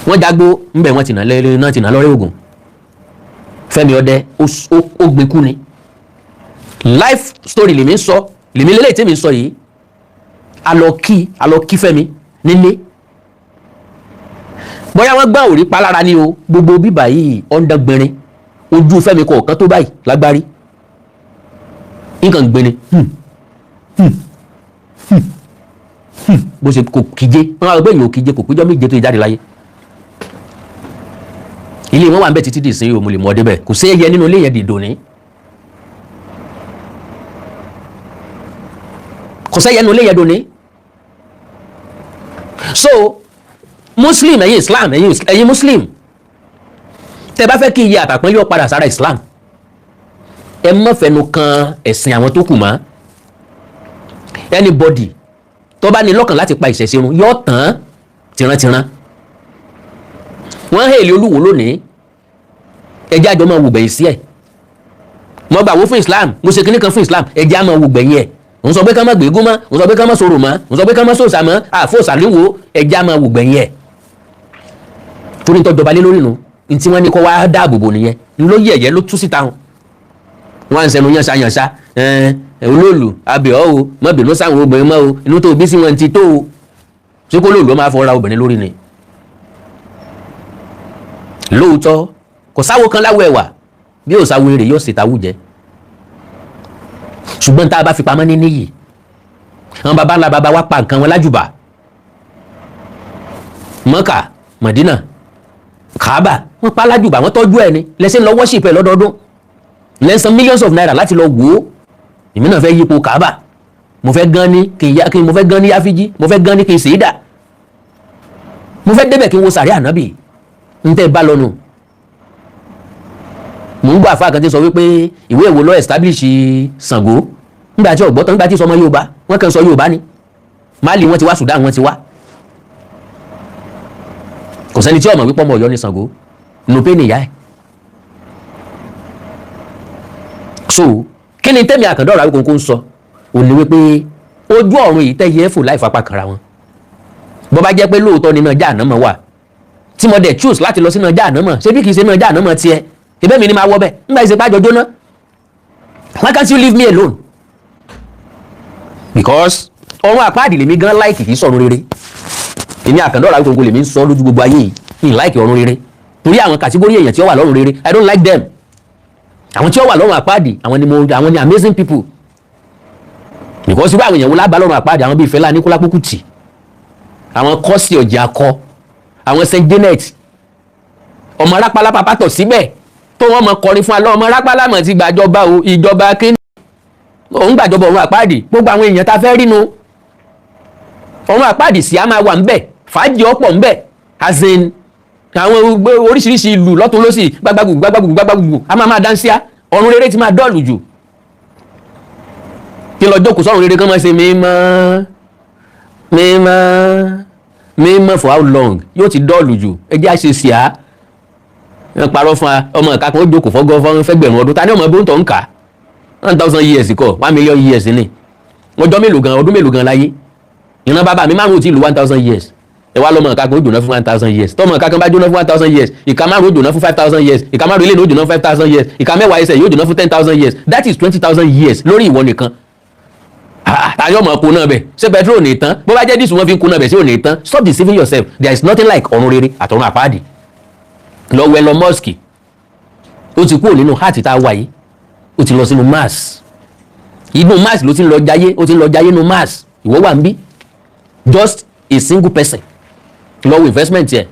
wọ́n jágbó ńbẹ̀, wọ́n ti nà lẹ́rẹ́ náà, ti nà lọ́rẹ́ ògùn. Fẹ́mi ọdẹ ó gbé kú ni. Life story lèmi ń sọ, lèmi lélẹ́yìí tí mi ń sọ yìí. A lọ kí Fẹ́mi nílé. Bóyá wọ́n gbá òrí palára ni o, gbogbo bíbà yìí ọ̀ndàgbìnrin. Ojú Fẹ́mi kọ̀ọ̀kan tó báyìí lágbárí, nǹkan gbéni bó ṣe kò kíje. Wọn á gbé yìí ò kíje, kò péjọ 7 tó jáde láyé. Ilé wọn wà ń bẹ títí dì sí o. Mo lè mọ ọdẹ bẹ. Kò sí ẹyẹ nínú ilé yẹn dìdò ní. Kò sẹ́yẹ nínú ilé yẹn dòní. So Muslim, ẹ̀yin Islam, ẹ̀yin Muslim, tẹ́ bá fẹ́ kí iye àtàpọ́n yóò padà sára Islam, ẹ má fẹnu kan ẹ̀sìn àwọn tó kù mọ́. Anybody tó bá ní lọ́kàn láti pa ìṣẹ̀ṣe run yóò tán tìrantìran. Wọ́n hèlè Olúwo lónìí. Ẹjẹ́ àjọ máa wò gbẹ̀yìn sí ẹ̀. Mo gbà wó fún Islam, mo ṣe kinní kan fún Islam. Ẹjẹ́ á máa wò gbẹ̀yìn ẹ̀. Òun sọ pé ká má gbégún mọ́, òun sọ pé ká má sọ̀rọ̀ mọ́, òun sọ pé ká má sòsà mọ́, àfòsà níwò. Ẹjẹ́ á máa wò gbẹ̀yìn ẹ̀, torí nítorí jọba lé lórí nu ní tí wọ́n ní kó wá dáàbò bò nìyẹn. Ló yẹ̀yẹ́ ló tú síta hàn. Wọ́n á ń sẹnu yánṣá yánṣá. Olóòlù abẹ́ọ́ o, má bínú sáwọn obìnrin mọ́ o. Inú tó bí sí wọn ti tó o. Ṣé kó lóòlù ó máa fọra obìnrin lórí ni? Lóòótọ́, kò sáwo kan láwọ ẹ̀wà bí ò sáwo èrè yóò ṣètàwù jẹ, ṣùgbọ́n tá a bá fi pamọ́ ní níyì, àwọn baba ńlá baba wa pa nǹkan wọn lájùbà. Mọ́kà, Mọ̀dínà, Kàábà, wọ́n pa lájùbà, wọ́n tọ́jú ẹ̀ ni. Lẹ́sìn lọ worship ẹ̀ lọ́dọọdún, lẹ́sàn millions of naira láti lọ wò ó. Èmi náà fẹ́ yípo Kàábà. Mo fẹ́ gan ní kí n ya kí n mo fẹ́ gan ní yáfíjí, mo fẹ́ gan ní kí n sèédà, mo fẹ́ débẹ̀ kí n wo sàrí ànábì. N tẹ́ bá lọ́nu, mò ń gbọ́ àfa kan tí sọ wípé ìwé ìwò lọ establish Ṣàngó. Nígbà tí ọ̀gbọ́tàn, nígbà tí sọmọ Yorùbá, wọ́n kàn sọ Yorùbá ni. Mali wọ́n ti wá, Sudan wọ́n ti wá. Kò sẹ́ni tí ó mọ̀ wípé ọmọ Ọ̀yọ́ ni Ṣàngó nùpé nìyá ẹ̀. So kí ni tẹ́mi Àkàndá ọ̀rọ̀ Awíkonko ń sọ? Ò ní wípé ojú ọ̀run yìí tẹ́ yẹ fò láì fapá kanra wọn. Bó bá jẹ́ pé lóòótọ́ nínú Jáànámọ̀ wà, tí mo dẹ̀ choose láti lọ sínú Jáànámọ̀, ṣé bí kì í ṣe nínú Jáànámọ̀ tiẹ̀ ìbẹ́ mi ni máa wọ bẹ́ẹ̀ nígbà ìṣe pàjọ jóná? Why can't you leave me alone? Because ọ̀run àpáàdì lèmi gan like, kì í sọ̀run rere. Èmi Àkàndá ọ̀rọ̀ Awíkonko lèmi ń sọ lójú gbogbo ayé yìí, ní like ọ̀run rere. Torí àwọn category èèyàn tí ó wà lọ́run rere, I don't like them. Àwọn tí ó wà lọ́run àpáàdì, àwọn ni mo, àwọn ni amazing people, because irú àwọn èèyàn wo lábàá lọ́run àpáàdì? Àwọn bíi Fẹlá Aníkúlápó Kútì, àwọn Kọ́sì Ọ̀jẹ̀ Akọ, àwọn Saint Janet, ọmọ rápálá pàpàtọ̀ síbẹ̀ tó wọ́n mọ kọrin fún alọ́ ọmọ rápálá mọ̀ ti gbàjọba o. Ìjọba kíní òun gbàjọba ọ̀run àpáàdì? Gbogbo àwọn èèyàn tá a fẹ́ rínu ọ̀run àpáàdì sí á máa wà ńbẹ̀, fàájì ọ̀pọ̀ ńbẹ̀, as in àwọn oríṣiríṣi ìlú lọ́tún lọ́sì, gbàgbàgbù gbàgbàgbù gbàgbàgbù, a máa máa dáńsíá. Ọ̀run rere ti máa dọ́ọ̀lù jù. Kí lọ jókòó sọ̀run rere kán máa ṣe mímọ́ mímọ́ mímọ́ for how long? Yóò ti dọ́ọ̀lù jù. Ẹ jẹ́ àṣẹ sí a ẹ parọ́ fún wa. Ọmọ ìka kan ó jókòó fọ́gọ́ fọ́n fẹ́gbẹ̀rún ọdún. Ta ni ọmọ bó ń tọ̀ ń kà? 1,000 years kọ́, 1 million years ni. Ọjọ́ mélòó gan, ọdún mélòó gan láyé? Ìran bàbá mi márùn ún ti lu 1,000 years. Ẹ wá lọ́mọ ìka kan ó jóná fún 1,000 years. Tọ́mọ ìka kan bá jóná fún 1,000 years, ìka márùn ó jóná fún 5,000 years, ìka márùn ilé ní ó jóná fún 5,000 years, ìka 10 ẹsẹ̀ yóò jóná fún 10,000 years. That is 20,000 years lórí ìwọ nìkan. Tàbí ọmọ kó náà bẹ̀ ṣé petrol ò ní tán? Bó bá jẹ́ diesel wọn fi ń kó náà bẹ̀, ṣé ò ní tán? Stop deceiving yourself. There is nothing like ọ̀run rere àtọ̀run àpáàdì. Lọ́wọ́ Elon Musk, ó ti kúrò nínú earth tá a wà yìí, ó ti lọ sínú Mars. Inú Mars ló ti ń lọ jayé, ó ti ń lọ jayé nínú Mars. Ìwọ wà ń bí, just a single person. Lọ́wọ́ investment yẹn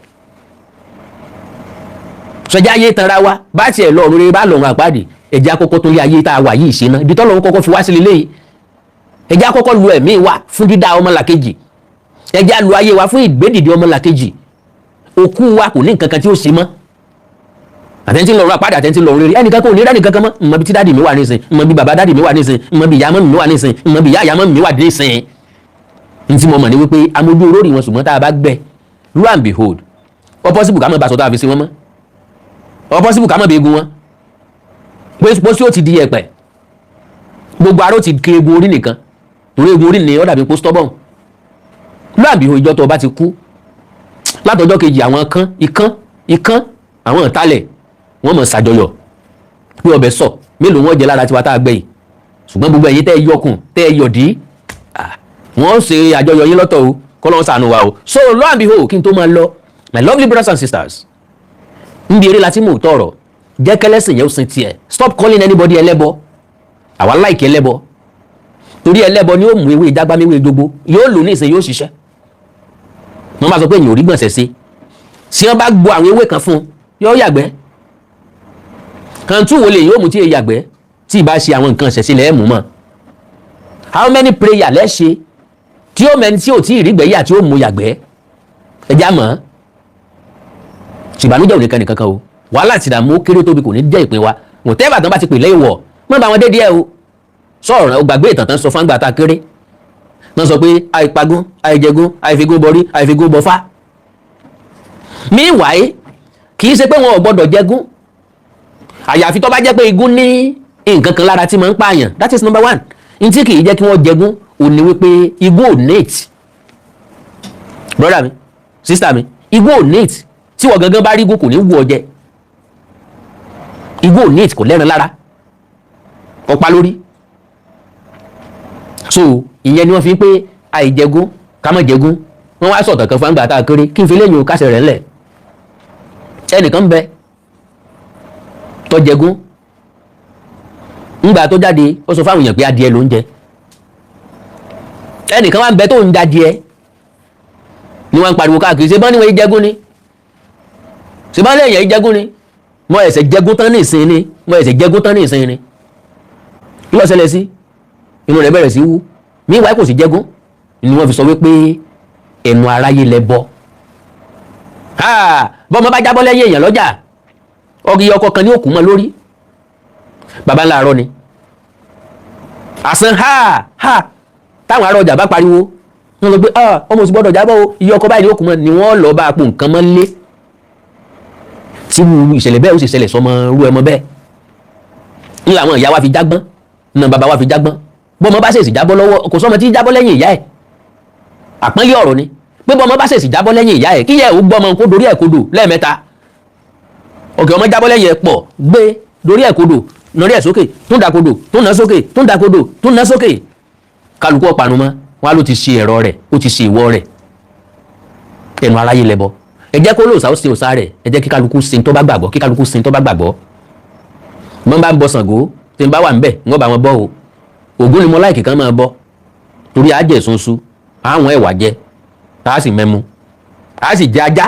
sọjá ayé tanra wa. Bá tiẹ̀ lọ ọ̀run rere, bá lọ̀run àpáàdì, ẹ̀jẹ̀ àkọ́kọ́ tó lé ayé tá a wà yìí ṣe ná. Ibi tọ́lọ́run kọ́kọ́ fi wá sí lélẹ́yìí, ẹ̀jẹ̀ àkọ́kọ́ lu ẹ̀mí wa fún dídá ọmọlàkejì, ẹ̀jẹ̀ àlù ayé wa fún ìgbédìde ọmọlàkejì. Òkú wa kò ní nǹkan kan tí ó ṣe mọ́. Àtẹ̀ntì ń lọ ọ̀run àpáàdì, àtẹ̀ntì ń lọ ọ̀run rere, ẹnìkan kò ní rẹ́ nìkan kan mọ́. Mọ̀ bí tí daddy mi wà nísìn, mọ̀ bí bàbá daddy mi wà nísìn, mọ̀ bí ìyá mọ́ mi wà nísìn, mọ̀ bí ìyá ìyá mọ́ mi wà nísìn. N tí mo mọ̀ ní wípé amójú olórí wọn, ṣùgbọ́n tá a bá gbẹ, lo and behold, ó possible ká mọ̀ bá aṣọ tá a fi sí wọn mọ́, ó possible ká mọ̀ bí egun wọn pé pósí ó ti di yẹ̀pẹ̀, gbogbo aró ti kiri, egun orí nìkan, torí egun orí ni ó dàbí pé stubborn. Lo and behold, ìjọ tó o bá ti kú, látọjọ́ kejì, àwọn kan, ikán ikán, àwọn ìtalẹ̀, wọ́n mọ̀ ṣàjọyọ̀ pé ọbẹ̀ sọ mélòó wọ́n jẹ lára tiwa tá a gbẹ yìí. Ṣùgbọ́n gbogbo ẹ̀yin tẹ́ ẹ yọkùn, tẹ́ ẹ yọ̀dí, wọ́n ṣe àjọyọ̀ yín lọ́tọ̀ o. Kọ́lọ́n ṣàánú wa o. So lo and behold, kí n tó máa lọ, my lovely brothers and sisters, níbi eré láti mú tọrọ jẹ́ kẹlẹ́sìn yẹn ó sin tiẹ̀. Stop calling anybody ẹlẹ́bọ. Àwa like ẹlẹ́bọ, torí ẹlẹ́bọ ni ó mú ewé jágbáméwé gbogbo yóò lò ní ìsìn, yóò ṣiṣẹ́. Wọ́n bá sọ pé èèyàn ò rí gbọ̀nsẹ̀ sí, tí wọ́n bá gbọ́ àwọn ewé kan fún un, yóò yàgbẹ́. Kan tún wo lè yóò mú tí èyí yàgbẹ́ tí ì bá ṣe àwọn nǹkan ṣẹ̀ṣẹ̀ lẹ́ẹ̀ mú mọ́? How many prayer lẹ́ṣe tí ó mẹni tí ò tí ì rí gbẹ́yà tí ó mú yàgbẹ́? Ẹja mọ̀ ṣìbànújẹ́ ò ní kan nìkan kan o. Wàhálà àti ìdààmú kéré tóbi kò ní jẹ́ ìpín wa. Whatever tán bá ti pè lẹ́yìn wọ̀ mọ́ bá wọn dé díẹ̀ o. Sọ̀rọ̀ o, gbàgbé ìtàn tán sọ fún àgbà tá a kéré. Wọ́n sọ pé àìpagún, àìjẹgún, àìfigún bọrí, àìfigún bọfá. Meanwhile, kì í ṣe pé wọn ò gbọ́dọ̀ jẹgún, àyàfi tó bá jẹ́ pé igún ní nǹkan kan lára tí máa ń pààyàn. That is number one. N tí kì í jẹ́ kí wọ́n jẹgún ò ní wípé igún ò neat. Brother mi, sister mi, igún ò neat. Tí wọ́n gangan bá rí igún, kò ní wù ọ jẹ. Igún ò neat, kò lẹ́ran lára, ọ̀pá lórí. So ìyẹn ni wọ́n fi ń pé àìjẹgún, ká má jẹgún. Wọ́n wá sọ̀tàn kan fún àgbà tá a kéré, kí n fi léyìn o kásẹ̀ rẹ̀ ńlẹ̀. Ẹnìkan ń bẹ tó jẹgún. Ńgbà tó jáde, ó sọ fáwọn èèyàn pé adìẹ ló ń jẹ. Ẹnìkan wá ń bẹ tó ń jadìẹ ni wọ́n ń pariwo káàkiri, ṣe bọ́n ní wọ́n jẹgún ni, ṣe bọ́n lẹ́yìn jẹgún ni, mo ẹ̀sẹ̀ jẹgún tán ní ìsìn ni, mo ẹ̀sẹ̀ jẹgún tán ní ìsìn ni. Kí ló ṣẹlẹ̀ sí? Inú rẹ̀ bẹ̀rẹ̀ sí wú. Míwáyé kò sì jẹgún ni wọ́n fi sọ wípé ẹnu aráyé lẹ bọ́. Bọ́mọ bá jábọ́ lẹ́yìn èèyàn lọ́jà, ọgì ọkọ kan ní òkú mọ́ lórí. Baba ńlá àárọ̀ ni àsán. Ha ha, táwọn ará ọjà bá pariwo, wọ́n sọ pé ọmọ òsì gbọ́dọ̀ jábọ́ o, iye ọkọ báyìí ní òkú mọ́ ni. Wọ́n lọ bá a po nǹkan mọ́ lé tí ìṣẹ̀lẹ̀ bẹ́ẹ̀ ó sì ṣẹlẹ̀ sọmọ rú ẹmọ bẹ́ẹ̀. Ńlá àwọn ìyá wa fi jágbọ́n náà, bàbá wa fi jágbọ́n. Bọ́mọ bá ṣèṣì jábọ́ lọ́wọ́, kò sọ́mọ tí jábọ́ lẹ́yìn ìyá ẹ̀. Àpọ́nlé ọ̀rọ̀ ni pé bọ́mọ bá ṣèṣì jábọ́ lẹ́yìn ìyá ẹ̀, kí ìyá ẹ̀ ó gbọ́mọ kó dorí ẹ̀ kodò lẹ́ẹ̀mẹ́ta. Òkè ọmọ jábọ́ lẹ́yìn ẹ̀ pọ̀, gbé dorí ẹ̀ kodò, nọrí ẹ̀ sókè, tún da kodò, tún ná sókè, tún da kodò, tún ná sókè. Kálukú ọ̀pànù mọ́ wọn á ló ti ṣe ẹ̀rọ rẹ̀, ó ti ṣe ìwọ rẹ̀. Ẹnu aráyé lẹ́bọ. Ẹ jẹ́ kó lóòsà ó sin òòṣà rẹ̀. Ẹ jẹ́ kí kálukú sin tó bá gbàgbọ́, kí kálukú sin tó bá gbàgbọ́. Mọ́ bá ń bọ Ṣàngó, tí n bá wà ń bẹ̀, ń wọ́n bá wọn bọ́ o. Ògún ni mo like kan máa bọ́, torí àjẹ́ sunsun, àwọn ẹ̀wà jẹ, tá a sì mẹ́mu, a sì jẹ ajá,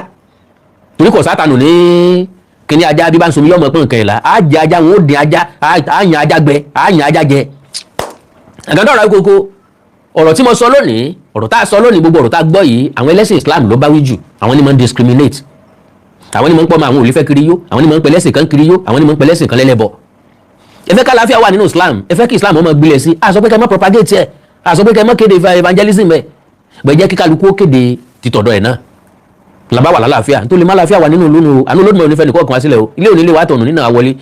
torí kò sátánù ní kíní ajá. Bí bá ń somi yọmọ pé nǹkan ìlà á jẹ ajá, wọn ó dín ajá, á yan ajá gbẹ, á yan ajá jẹ. Àgàdọ̀ ọ̀rọ̀ Awíkonko, ọ̀rọ̀ tí mo sọ lónìí, ọ̀rọ̀ tá a sọ lónìí, gbogbo ọ̀rọ̀ tá a gbọ́ yìí, àwọn ẹlẹ́sìn Islam ló bá wí jù. Àwọn ni mo ń discriminate, àwọn ni mo ń pọ́ mọ́, àwọn olùfẹ́ kiri yó, àwọn ni mo ń pẹ́ lẹ́sìn kan kiri yó, àwọn ni mo ń pẹ́ lẹ́sìn kan lẹ́lẹ́bọ. Ẹ fẹ́ kálàáfíà wà nínú Islam, ẹ fẹ́ kí Islam ọmọ gbilẹ̀ sí. A sọ pé kẹ́ má propagate ẹ̀, a sọ pé kẹ́ má kéde evangelism ẹ̀ gbẹ. Jẹ́ kí kálukú ó kéde títọ̀dọ̀ ẹ̀ náà, làbá wà lálàáfíà. Nítorí má láàfíà wà nínú ìlú nù. Àánú Olódùmarè onífẹ́ nìkan kan wá sílẹ̀ o. Ilé òní lè wà tọ̀nù nínú àwọlé.